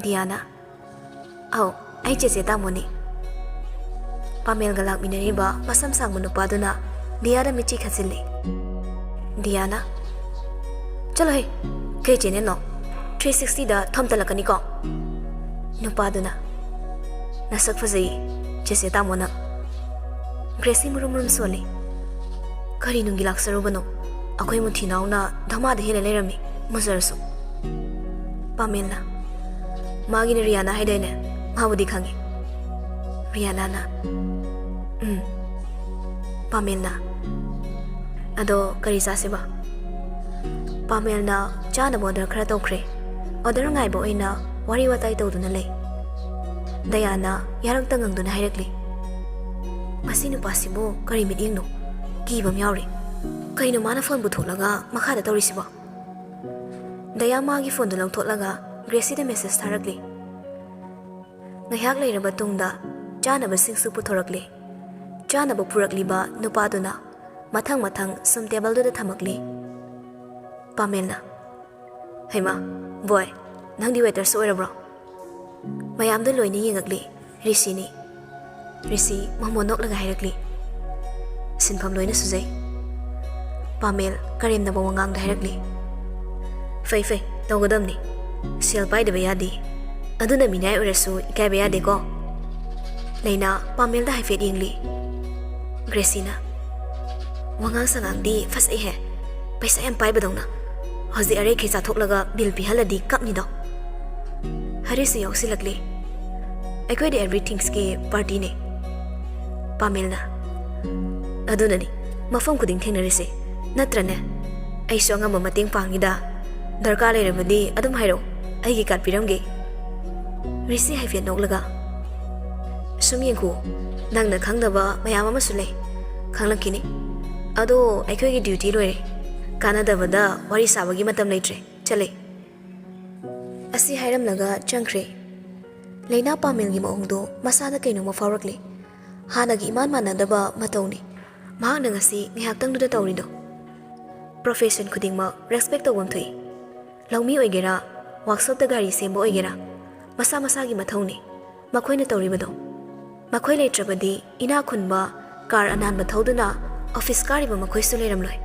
ꯗꯤꯌꯥꯅ, "ꯑꯧ, ꯑꯩ ꯆꯦꯆꯦ ꯇꯥꯃꯣꯅꯤ꯫" ꯄꯥꯃꯦꯜꯒ ꯂꯥꯛꯃꯤꯟꯅꯔꯤꯕ ꯃꯁꯝ ꯁꯥꯡꯕ ꯅꯨꯄꯥꯗꯨꯅ ꯗꯤꯌꯥꯗ ꯃꯤꯠꯆꯤ ꯈꯠꯆꯤꯜꯂꯤ꯫ ꯗꯤꯌꯥꯅ, "ꯆꯠꯂꯣꯍꯦ, ꯀꯩ ꯆꯦꯅꯦꯜꯅꯣ? ꯊ꯭ꯔꯤ ꯁꯤꯛꯁꯇꯤꯗ ꯊꯝꯇꯂꯛꯀꯅꯤꯀꯣ꯫" ꯅꯨꯄꯥꯗꯨꯅ, "ꯅꯁꯛ ꯐꯖꯩꯌꯦ, ꯆꯦꯆꯦ ꯇꯥꯃꯣ ꯅꯪ꯫" ꯒ꯭ꯔꯦꯁꯤ ꯃꯨꯔꯨꯝ ꯃꯨꯔꯨꯝ ꯁꯣꯜꯂꯤ꯫ "ꯀꯔꯤ ꯅꯨꯡꯒꯤ ꯂꯥꯛꯆꯔꯨꯕꯅꯣ? ꯑꯩꯈꯣꯏ ꯃꯨꯊꯤ ꯅꯥꯎꯅ ꯙꯃꯥꯗ ꯍꯦꯜꯂ ꯂꯩꯔꯝꯃꯤ, ꯃꯨꯖꯔꯁꯨ꯫" ꯄꯥꯃꯦꯜꯅ, "ꯃꯥꯒꯤꯅ ꯔꯤꯌꯥꯅꯥ ꯍꯥꯏꯗꯥꯏꯅꯦ? ꯃꯥꯕꯨꯗꯤ ꯈꯪꯉꯤ꯫" ꯔꯤꯌꯥꯅꯥꯅ, "ꯎꯝ꯫" ꯄꯥꯃꯦꯜꯅ, "ꯑꯗꯣ ꯀꯔꯤ ꯆꯥꯁꯤꯕ?" ꯄꯥꯃꯦꯜꯅ ꯆꯥꯅꯕ ꯑꯣꯔꯗꯔ ꯈꯔ ꯇꯧꯈ꯭ꯔꯦ꯫ ꯑꯣꯔꯗꯔ ꯉꯥꯏꯕ ꯑꯣꯏꯅ ꯋꯥꯔꯤ ꯋꯥꯇꯥꯏ ꯇꯧꯗꯨꯅ ꯂꯩ꯫ ꯗꯌꯥꯅ ꯌꯥꯔꯛꯇ ꯉꯪꯗꯨꯅ ꯍꯥꯏꯔꯛꯂꯤ, "ꯃꯁꯤ ꯅꯨꯄꯥꯁꯤꯕꯨ ꯀꯔꯤ ꯃꯤꯠꯌꯦꯡꯅꯣ? ꯀꯤꯕ ꯑꯃ ꯌꯥꯎꯔꯦ꯫ ꯀꯩꯅꯣ ꯃꯥꯅ ꯐꯣꯟ ꯄꯨꯊꯣꯛꯂꯒ ꯃꯈꯥꯗ ꯇꯧꯔꯤꯁꯤꯕꯣ?" ꯗꯌꯥ ꯃꯥꯒꯤ ꯐꯣꯟꯗꯨ ꯂꯧꯊꯣꯛꯂꯒ ꯒ꯭ꯔꯦꯁꯤꯗ ꯃꯦꯁꯦꯖ ꯊꯥꯔꯛꯂꯤ꯫ ꯉꯥꯏꯍꯥꯛ ꯂꯩꯔꯕ ꯇꯨꯡꯗ ꯆꯥꯅꯕꯁꯤꯡꯁꯨ ꯄꯨꯊꯣꯔꯛꯂꯤ꯫ ꯆꯥꯅꯕ ꯄꯨꯔꯛꯂꯤꯕ ꯅꯨꯄꯥꯗꯨꯅ ꯃꯊꯪ ꯃꯊꯪ ꯁꯨꯝ ꯇꯦꯕꯜꯗꯨꯗ ꯊꯝꯃꯛꯂꯤ꯫ ꯄꯥꯃꯦꯜꯅ, "ꯍꯩꯃꯥ, ꯕꯣꯏ, ꯅꯪꯗꯤ ꯋꯦꯇꯔꯁꯨ ꯑꯣꯏꯔꯕ꯭ꯔꯣ?" ꯃꯌꯥꯝꯗꯨ ꯂꯣꯏꯅ ꯌꯦꯡꯉꯛꯂꯤ꯫ ꯔꯤꯁꯤꯅꯤ꯫ ꯔꯤꯁꯤ ꯃꯃꯣꯟ ꯅꯣꯛꯂꯒ ꯍꯥꯏꯔꯛꯂꯤ, "ꯁꯤꯟꯐꯝ ꯂꯣꯏꯅ ꯁꯨꯖꯩ꯫" ꯄꯥꯃꯦꯜ ꯀꯔꯦꯝꯅꯕ ꯋꯥꯉꯥꯡꯗ ꯍꯥꯏꯔꯛꯂꯤ, "ꯐꯩ ꯐꯩ, ꯇꯧꯒꯗꯕꯅꯤ꯫ ꯁꯦꯜ ꯄꯥꯏꯗꯕ ꯌꯥꯗꯦ꯫ ꯑꯗꯨꯅ ꯃꯤꯅꯥꯏ ꯑꯣꯏꯔꯁꯨ ꯏꯀꯥꯏꯕ ꯌꯥꯗꯦꯀꯣ?" ꯂꯩꯅꯥ ꯄꯥꯃꯦꯜꯗ ꯍꯥꯏꯐꯦꯠ ꯌꯦꯡꯂꯤ꯫ ꯒ꯭ꯔꯦꯁꯤꯅ, "ꯋꯥꯉꯥꯡ ꯁꯉꯥꯡꯗꯤ ꯐꯖꯩꯍꯦ, ꯄꯩꯁꯥ ꯌꯥꯝ ꯄꯥꯏꯕꯗꯧꯅ꯫ ꯍꯧꯖꯤꯛ ꯑꯔꯩꯈꯩ ꯆꯥꯊꯣꯛꯂꯒ ꯕꯤꯜ ꯄꯤꯍꯜꯂꯗꯤ ꯀꯞꯅꯤꯗꯣ꯫" ꯍꯔꯤꯁꯁꯨ ꯌꯥꯎꯁꯤꯜꯂꯛꯂꯤ꯫ "ꯑꯩꯈꯣꯏꯗꯤ ꯑꯦꯚ꯭ꯔꯤꯊꯤꯡꯁꯀꯤ ꯄꯥꯔꯇꯤꯅꯦ꯫" ꯄꯥꯃꯦꯜꯅ, "ꯑꯗꯨꯅꯅꯤ ꯃꯐꯝ ꯈꯨꯗꯤꯡ ꯊꯦꯡꯅꯔꯤꯁꯦ, ꯅꯠꯇ꯭ꯔꯅꯦ? ꯑꯩꯁꯨ ꯑꯉꯝꯕ ꯃꯇꯦꯡ ꯄꯥꯡꯉꯤꯗ꯫ ꯗꯔꯀꯥꯔ ꯂꯩꯔꯕꯗꯤ ꯑꯗꯨꯝ ꯍꯥꯏꯔꯛꯎ, ꯑꯩꯒꯤ ꯀꯥꯔꯗ ꯄꯤꯔꯝꯒꯦ꯫" ꯔꯤꯁꯤ ꯍꯥꯏꯐꯦꯠ ꯅꯣꯛꯂꯒ, "ꯁꯨꯝ ꯌꯦꯡꯈꯨ, ꯅꯪꯅ ꯈꯪꯗꯕ ꯃꯌꯥꯝ ꯑꯃꯁꯨ ꯂꯩ, ꯈꯪꯂꯛꯈꯤꯅꯤ꯫ ꯑꯗꯣ ꯑꯩꯈꯣꯏꯒꯤ ꯗ꯭ꯌꯨꯇꯤ ꯂꯣꯏꯔꯦ, ꯀꯥꯟꯅꯗꯕꯗ ꯋꯥꯔꯤ ꯁꯥꯕꯒꯤ ꯃꯇꯝ ꯂꯩꯇ꯭ꯔꯦ, ꯆꯠꯂꯦ꯫" ꯑꯁꯤ ꯍꯥꯏꯔꯝꯂꯒ ꯆꯪꯈ꯭ꯔꯦ꯫ ꯂꯩꯅꯥ ꯄꯥꯃꯦꯜꯒꯤ ꯃꯑꯣꯡꯗꯣ ꯃꯁꯥꯗ ꯀꯩꯅꯣꯝꯃ ꯐꯥꯎꯔꯛꯂꯤ꯫ ꯍꯥꯟꯅꯒꯤ ꯏꯃꯥꯟ ꯃꯥꯟꯅꯗꯕ ꯃꯇꯧꯅꯤ ꯃꯍꯥꯛꯅ ꯉꯁꯤ ꯉꯥꯏꯍꯥꯛꯇꯪꯗꯨꯗ ꯇꯧꯔꯤꯗꯣ꯫ ꯄ꯭ꯔꯣꯐꯦꯁꯟ ꯈꯨꯗꯤꯡꯃꯛ ꯔꯦꯁꯄꯦꯛ ꯇꯧꯐꯝ ꯊꯣꯛꯏ꯫ ꯂꯧꯃꯤ ꯑꯣꯏꯒꯦꯔꯥ, ꯋꯥꯔꯛꯁꯣꯞꯇ ꯒꯥꯔꯤ ꯁꯦꯝꯕ ꯑꯣꯏꯒꯦꯔꯥ, ꯃꯁꯥ ꯃꯁꯥꯒꯤ ꯃꯊꯧꯅꯤ ꯃꯈꯣꯏꯅ ꯇꯧꯔꯤꯕꯗꯣ꯫ ꯃꯈꯣꯏ ꯂꯩꯇ꯭ꯔꯕꯗꯤ ꯏꯅꯥꯛ ꯈꯨꯟꯕ, ꯀꯥꯔ ꯑꯅꯥꯟꯕ ꯊꯧꯗꯨꯅ ꯑꯣꯐꯤꯁ ꯀꯥꯔꯤꯕ ꯃꯈꯣꯏꯁꯨ ꯂꯩꯔꯝꯂꯣꯏ꯫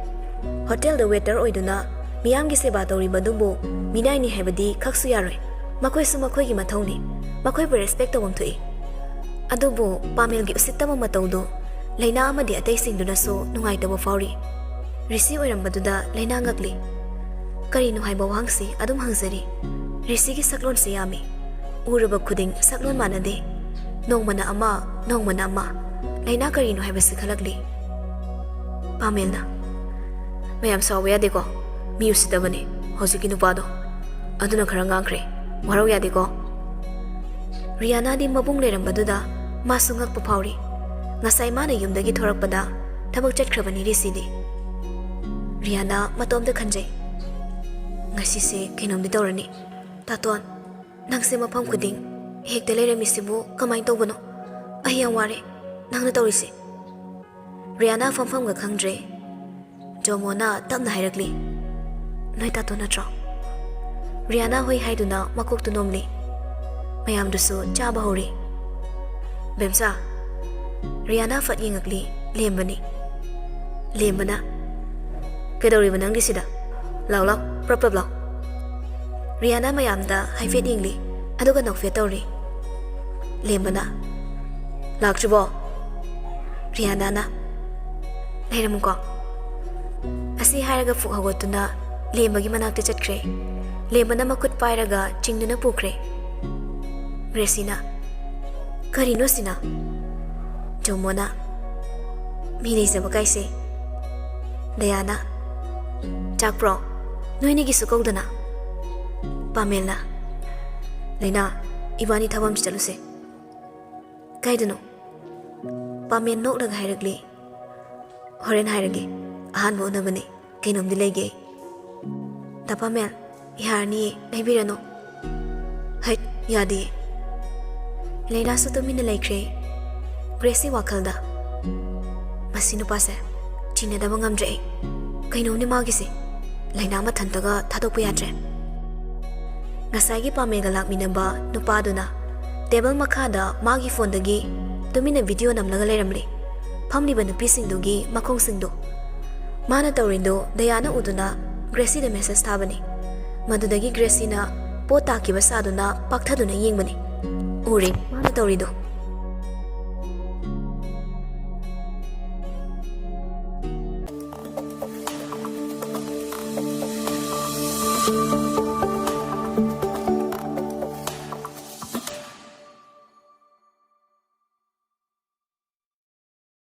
ꯍꯣꯇꯦꯜꯗ ꯋꯦꯇꯔ ꯑꯣꯏꯗꯨꯅ ꯃꯤꯌꯥꯝꯒꯤ ꯁꯦꯕꯥ ꯇꯧꯔꯤꯕ ꯑꯗꯨꯕꯨ ꯃꯤꯅꯥꯏꯅꯤ ꯍꯥꯏꯕꯗꯤ ꯈꯛꯁꯨ ꯌꯥꯔꯣꯏ꯫ ꯃꯈꯣꯏꯁꯨ ꯃꯈꯣꯏꯒꯤ ꯃꯊꯧꯅꯤ꯫ ꯃꯈꯣꯏꯕꯨ ꯔꯦꯁꯄꯦꯛ ꯇꯧꯐꯝ ꯊꯣꯛꯏ꯫ ꯑꯗꯨꯕꯨ ꯄꯥꯃꯦꯜꯒꯤ ꯎꯁꯤꯠꯇꯕ ꯃꯇꯧꯗꯨ ꯂꯩꯅꯥ ꯑꯃꯗꯤ ꯑꯇꯩꯁꯤꯡꯗꯨꯅꯁꯨ ꯅꯨꯡꯉꯥꯏꯇꯕ ꯐꯥꯎꯔꯤ꯫ ꯔꯤꯁꯤ ꯑꯣꯏꯔꯝꯕꯗꯨꯗ ꯂꯩꯅꯥ ꯉꯛꯂꯤ꯫ ꯀꯔꯤꯅꯣ ꯍꯥꯏꯕ ꯋꯥꯍꯪꯁꯤ ꯑꯗꯨꯝ ꯍꯪꯖꯔꯤ꯫ ꯔꯤꯁꯤꯒꯤ ꯁꯛꯂꯣꯟꯁꯤ ꯌꯥꯝꯃꯤ꯫ ꯎꯔꯕ ꯈꯨꯗꯤꯡ ꯁꯛꯂꯣꯟ ꯃꯥꯟꯅꯗꯦ꯫ ꯅꯣꯡꯃꯅ ꯑꯃ, ꯅꯣꯡꯃꯅ ꯑꯃ꯫ ꯂꯩꯅꯥ ꯀꯔꯤꯅꯣ ꯍꯥꯏꯕꯁꯤ ꯈꯜꯂꯛꯂꯤ꯫ ꯄꯥꯃꯦꯜꯅ, "ꯃꯌꯥꯝ ꯁꯥꯎꯕ ꯌꯥꯗꯦꯀꯣ, ꯃꯤ ꯎꯁꯤꯠꯇꯕꯅꯦ ꯍꯧꯖꯤꯛꯀꯤ ꯅꯨꯄꯥꯗꯣ꯫ ꯑꯗꯨꯅ ꯈꯔ ꯉꯥꯡꯈ꯭ꯔꯦ, ꯋꯥꯔꯧ ꯌꯥꯗꯦꯀꯣ?" ꯔꯤꯌꯥꯅꯥꯗꯤ ꯃꯕꯨꯡ ꯂꯩꯔꯝꯕꯗꯨꯗ ꯃꯥꯁꯨ ꯉꯛꯄ ꯐꯥꯎꯔꯤ꯫ ꯉꯁꯥꯏ ꯃꯥꯅ ꯌꯨꯝꯗꯒꯤ ꯊꯣꯔꯛꯄꯗ ꯊꯕꯛ ꯆꯠꯈ꯭ꯔꯕꯅꯤ ꯔꯤꯁꯤꯗꯤ꯫ ꯔꯤꯌꯥꯅꯥ ꯃꯇꯣꯝꯇ ꯈꯟꯖꯩ, "ꯉꯁꯤꯁꯦ ꯀꯩꯅꯣꯝꯗꯤ ꯇꯧꯔꯅꯤ꯫ ꯇꯥꯇꯣꯟ, ꯅꯪꯁꯦ ꯃꯐꯝ ꯈꯨꯗꯤꯡ ꯍꯦꯛꯇ ꯂꯩꯔꯝꯃꯤꯁꯤꯕꯨ ꯀꯃꯥꯏꯅ ꯇꯧꯕꯅꯣ? ꯑꯩ ꯌꯥꯝ ꯋꯥꯔꯦ ꯅꯪꯅ ꯇꯧꯔꯤꯁꯦ꯫" ꯔꯤꯌꯥꯅꯥ ꯐꯝꯐꯝꯒ ꯈꯪꯗ꯭ꯔꯦ꯫ ꯖꯣꯃꯣꯅ ꯇꯞꯅ ꯍꯥꯏꯔꯛꯂꯤ, "ꯅꯣꯏ ꯇꯥꯇꯣꯟ ꯅꯠꯇ꯭ꯔꯣ?" ꯔꯤꯌꯥꯅꯥ ꯍꯣꯏ ꯍꯥꯏꯗꯨꯅ ꯃꯀꯣꯛꯇꯨ ꯅꯣꯝꯂꯤ꯫ ꯃꯌꯥꯝꯗꯨꯁꯨ ꯆꯥꯕ ꯍꯧꯔꯤ꯫ "ꯕꯦꯝꯆꯥ, ꯔꯤꯌꯥꯅꯥ ꯐꯠ ꯌꯦꯡꯉꯛꯂꯤ꯫ ꯂꯦꯝꯕꯅꯤ꯫ ꯂꯦꯝꯕꯅ, "ꯀꯩꯗꯧꯔꯤꯕ ꯅꯪꯗꯤ ꯁꯤꯗ? ꯂꯥꯎ ꯂꯥꯎ, ꯄ꯭ꯔꯞ ꯄ꯭ꯔꯞ ꯂꯥꯎ꯫" ꯔꯤꯌꯥꯅꯥ ꯃꯌꯥꯝꯗ ꯍꯥꯏꯐꯦꯠ ꯌꯦꯡꯂꯤ, ꯑꯗꯨꯒ ꯅꯣꯛꯐꯦꯠ ꯇꯧꯔꯤ꯫ ꯂꯦꯝꯕꯅ, "ꯂꯥꯛꯇ꯭ꯔꯤꯕꯣ?" ꯔꯤꯌꯥꯅꯥꯅ, "ꯂꯩꯔꯝꯃꯨꯀꯣ꯫" ꯑꯁꯤ ꯍꯥꯏꯔꯒ ꯐꯨꯛ ꯍꯧꯒꯠꯇꯨꯅ ꯂꯦꯝꯕꯒꯤ ꯃꯅꯥꯛꯇ ꯆꯠꯈ꯭ꯔꯦ꯫ ꯂꯦꯝꯕꯅ ꯃꯈꯨꯠ ꯄꯥꯏꯔꯒ ꯆꯤꯡꯗꯨꯅ ꯄꯨꯈ꯭ꯔꯦ꯫ ꯒ꯭ꯔꯦꯁꯤꯅ, "ꯀꯔꯤꯅꯣ ꯁꯤꯅ?" ꯖꯣꯃꯣꯅ, "ꯃꯤ ꯂꯩꯖꯕ ꯀꯥꯏꯁꯦ꯫" ꯗꯌꯥꯅ, "ꯆꯥꯛꯄ꯭ꯔꯣ? ꯅꯣꯏꯅꯤꯒꯤꯁꯨ ꯀꯧꯗꯅ꯫" ꯄꯥꯃꯦꯜꯅ, "ꯂꯩꯅꯥ, ꯏꯕꯥꯅꯤ ꯊꯕꯛ ꯑꯃ ꯆꯠꯂꯨꯁꯦ꯫" "ꯀꯥꯏꯗꯅꯣ?" ꯄꯥꯃꯦꯜ ꯅꯣꯛꯂꯒ ꯍꯥꯏꯔꯛꯂꯤ, "ꯍꯣꯔꯦꯟ ꯍꯥꯏꯔꯒꯦ, ꯑꯍꯥꯟꯕ ꯎꯅꯕꯅꯤ, ꯀꯩꯅꯣꯝꯗꯤ ꯂꯩꯒꯦ꯫" "ꯗꯥ ꯄꯥꯃꯦꯜ, ꯌꯥꯔꯅꯤꯌꯦ, ꯂꯩꯕꯤꯔꯅꯨ꯫" "ꯍꯩꯠ, ꯌꯥꯗꯦ꯫" ꯂꯩꯅꯥꯁꯨ ꯇꯨꯃꯤꯟꯅ ꯂꯩꯈ꯭ꯔꯦ꯫ ꯒ꯭ꯔꯦꯁꯤ ꯋꯥꯈꯜꯗ, "ꯃꯁꯤ ꯅꯨꯄꯥꯁꯦ ꯆꯤꯡꯅꯗꯕ ꯉꯝꯗ꯭ꯔꯦ ꯑꯩ꯫ ꯀꯩꯅꯣꯝꯅꯤ ꯃꯥꯒꯤꯁꯦ꯫ ꯂꯩꯅꯥ ꯃꯊꯟꯇꯒ ꯊꯥꯗꯣꯛꯄ ꯌꯥꯗ꯭ꯔꯦ꯫" ꯉꯁꯥꯏꯒꯤ ꯄꯥꯃꯦꯜꯒ ꯂꯥꯛꯃꯤꯟꯅꯕ ꯅꯨꯄꯥꯗꯨꯅ ꯇꯦꯕꯜ ꯃꯈꯥꯗ ꯃꯥꯒꯤ ꯐꯣꯟꯗꯒꯤ ꯇꯨꯃꯤꯟꯅ ꯚꯤꯗꯤꯑꯣ ꯅꯝꯂꯒ ꯂꯩꯔꯝꯂꯤ꯫ ꯐꯝꯂꯤꯕ ꯅꯨꯄꯤꯁꯤꯡꯗꯨꯒꯤ ꯃꯈꯣꯡꯁꯤꯡꯗꯨ꯫ ꯃꯥꯅ ꯇꯧꯔꯤꯗꯨ ꯗꯌꯥꯅ ꯎꯗꯨꯅ ꯒ꯭ꯔꯦꯁꯤꯗ ꯃꯦꯁꯦꯖ ꯊꯥꯕꯅꯤ꯫ ꯃꯗꯨꯗꯒꯤ ꯒ꯭ꯔꯦꯁꯤꯅ ꯄꯣꯠ ꯇꯥꯈꯤꯕ ꯁꯥꯗꯨꯅ ꯄꯥꯛꯊꯗꯨꯅ ꯌꯦꯡꯕꯅꯤ꯫ ꯎꯔꯦ ꯃꯥꯅ ꯇꯧꯔꯤꯗꯨ꯫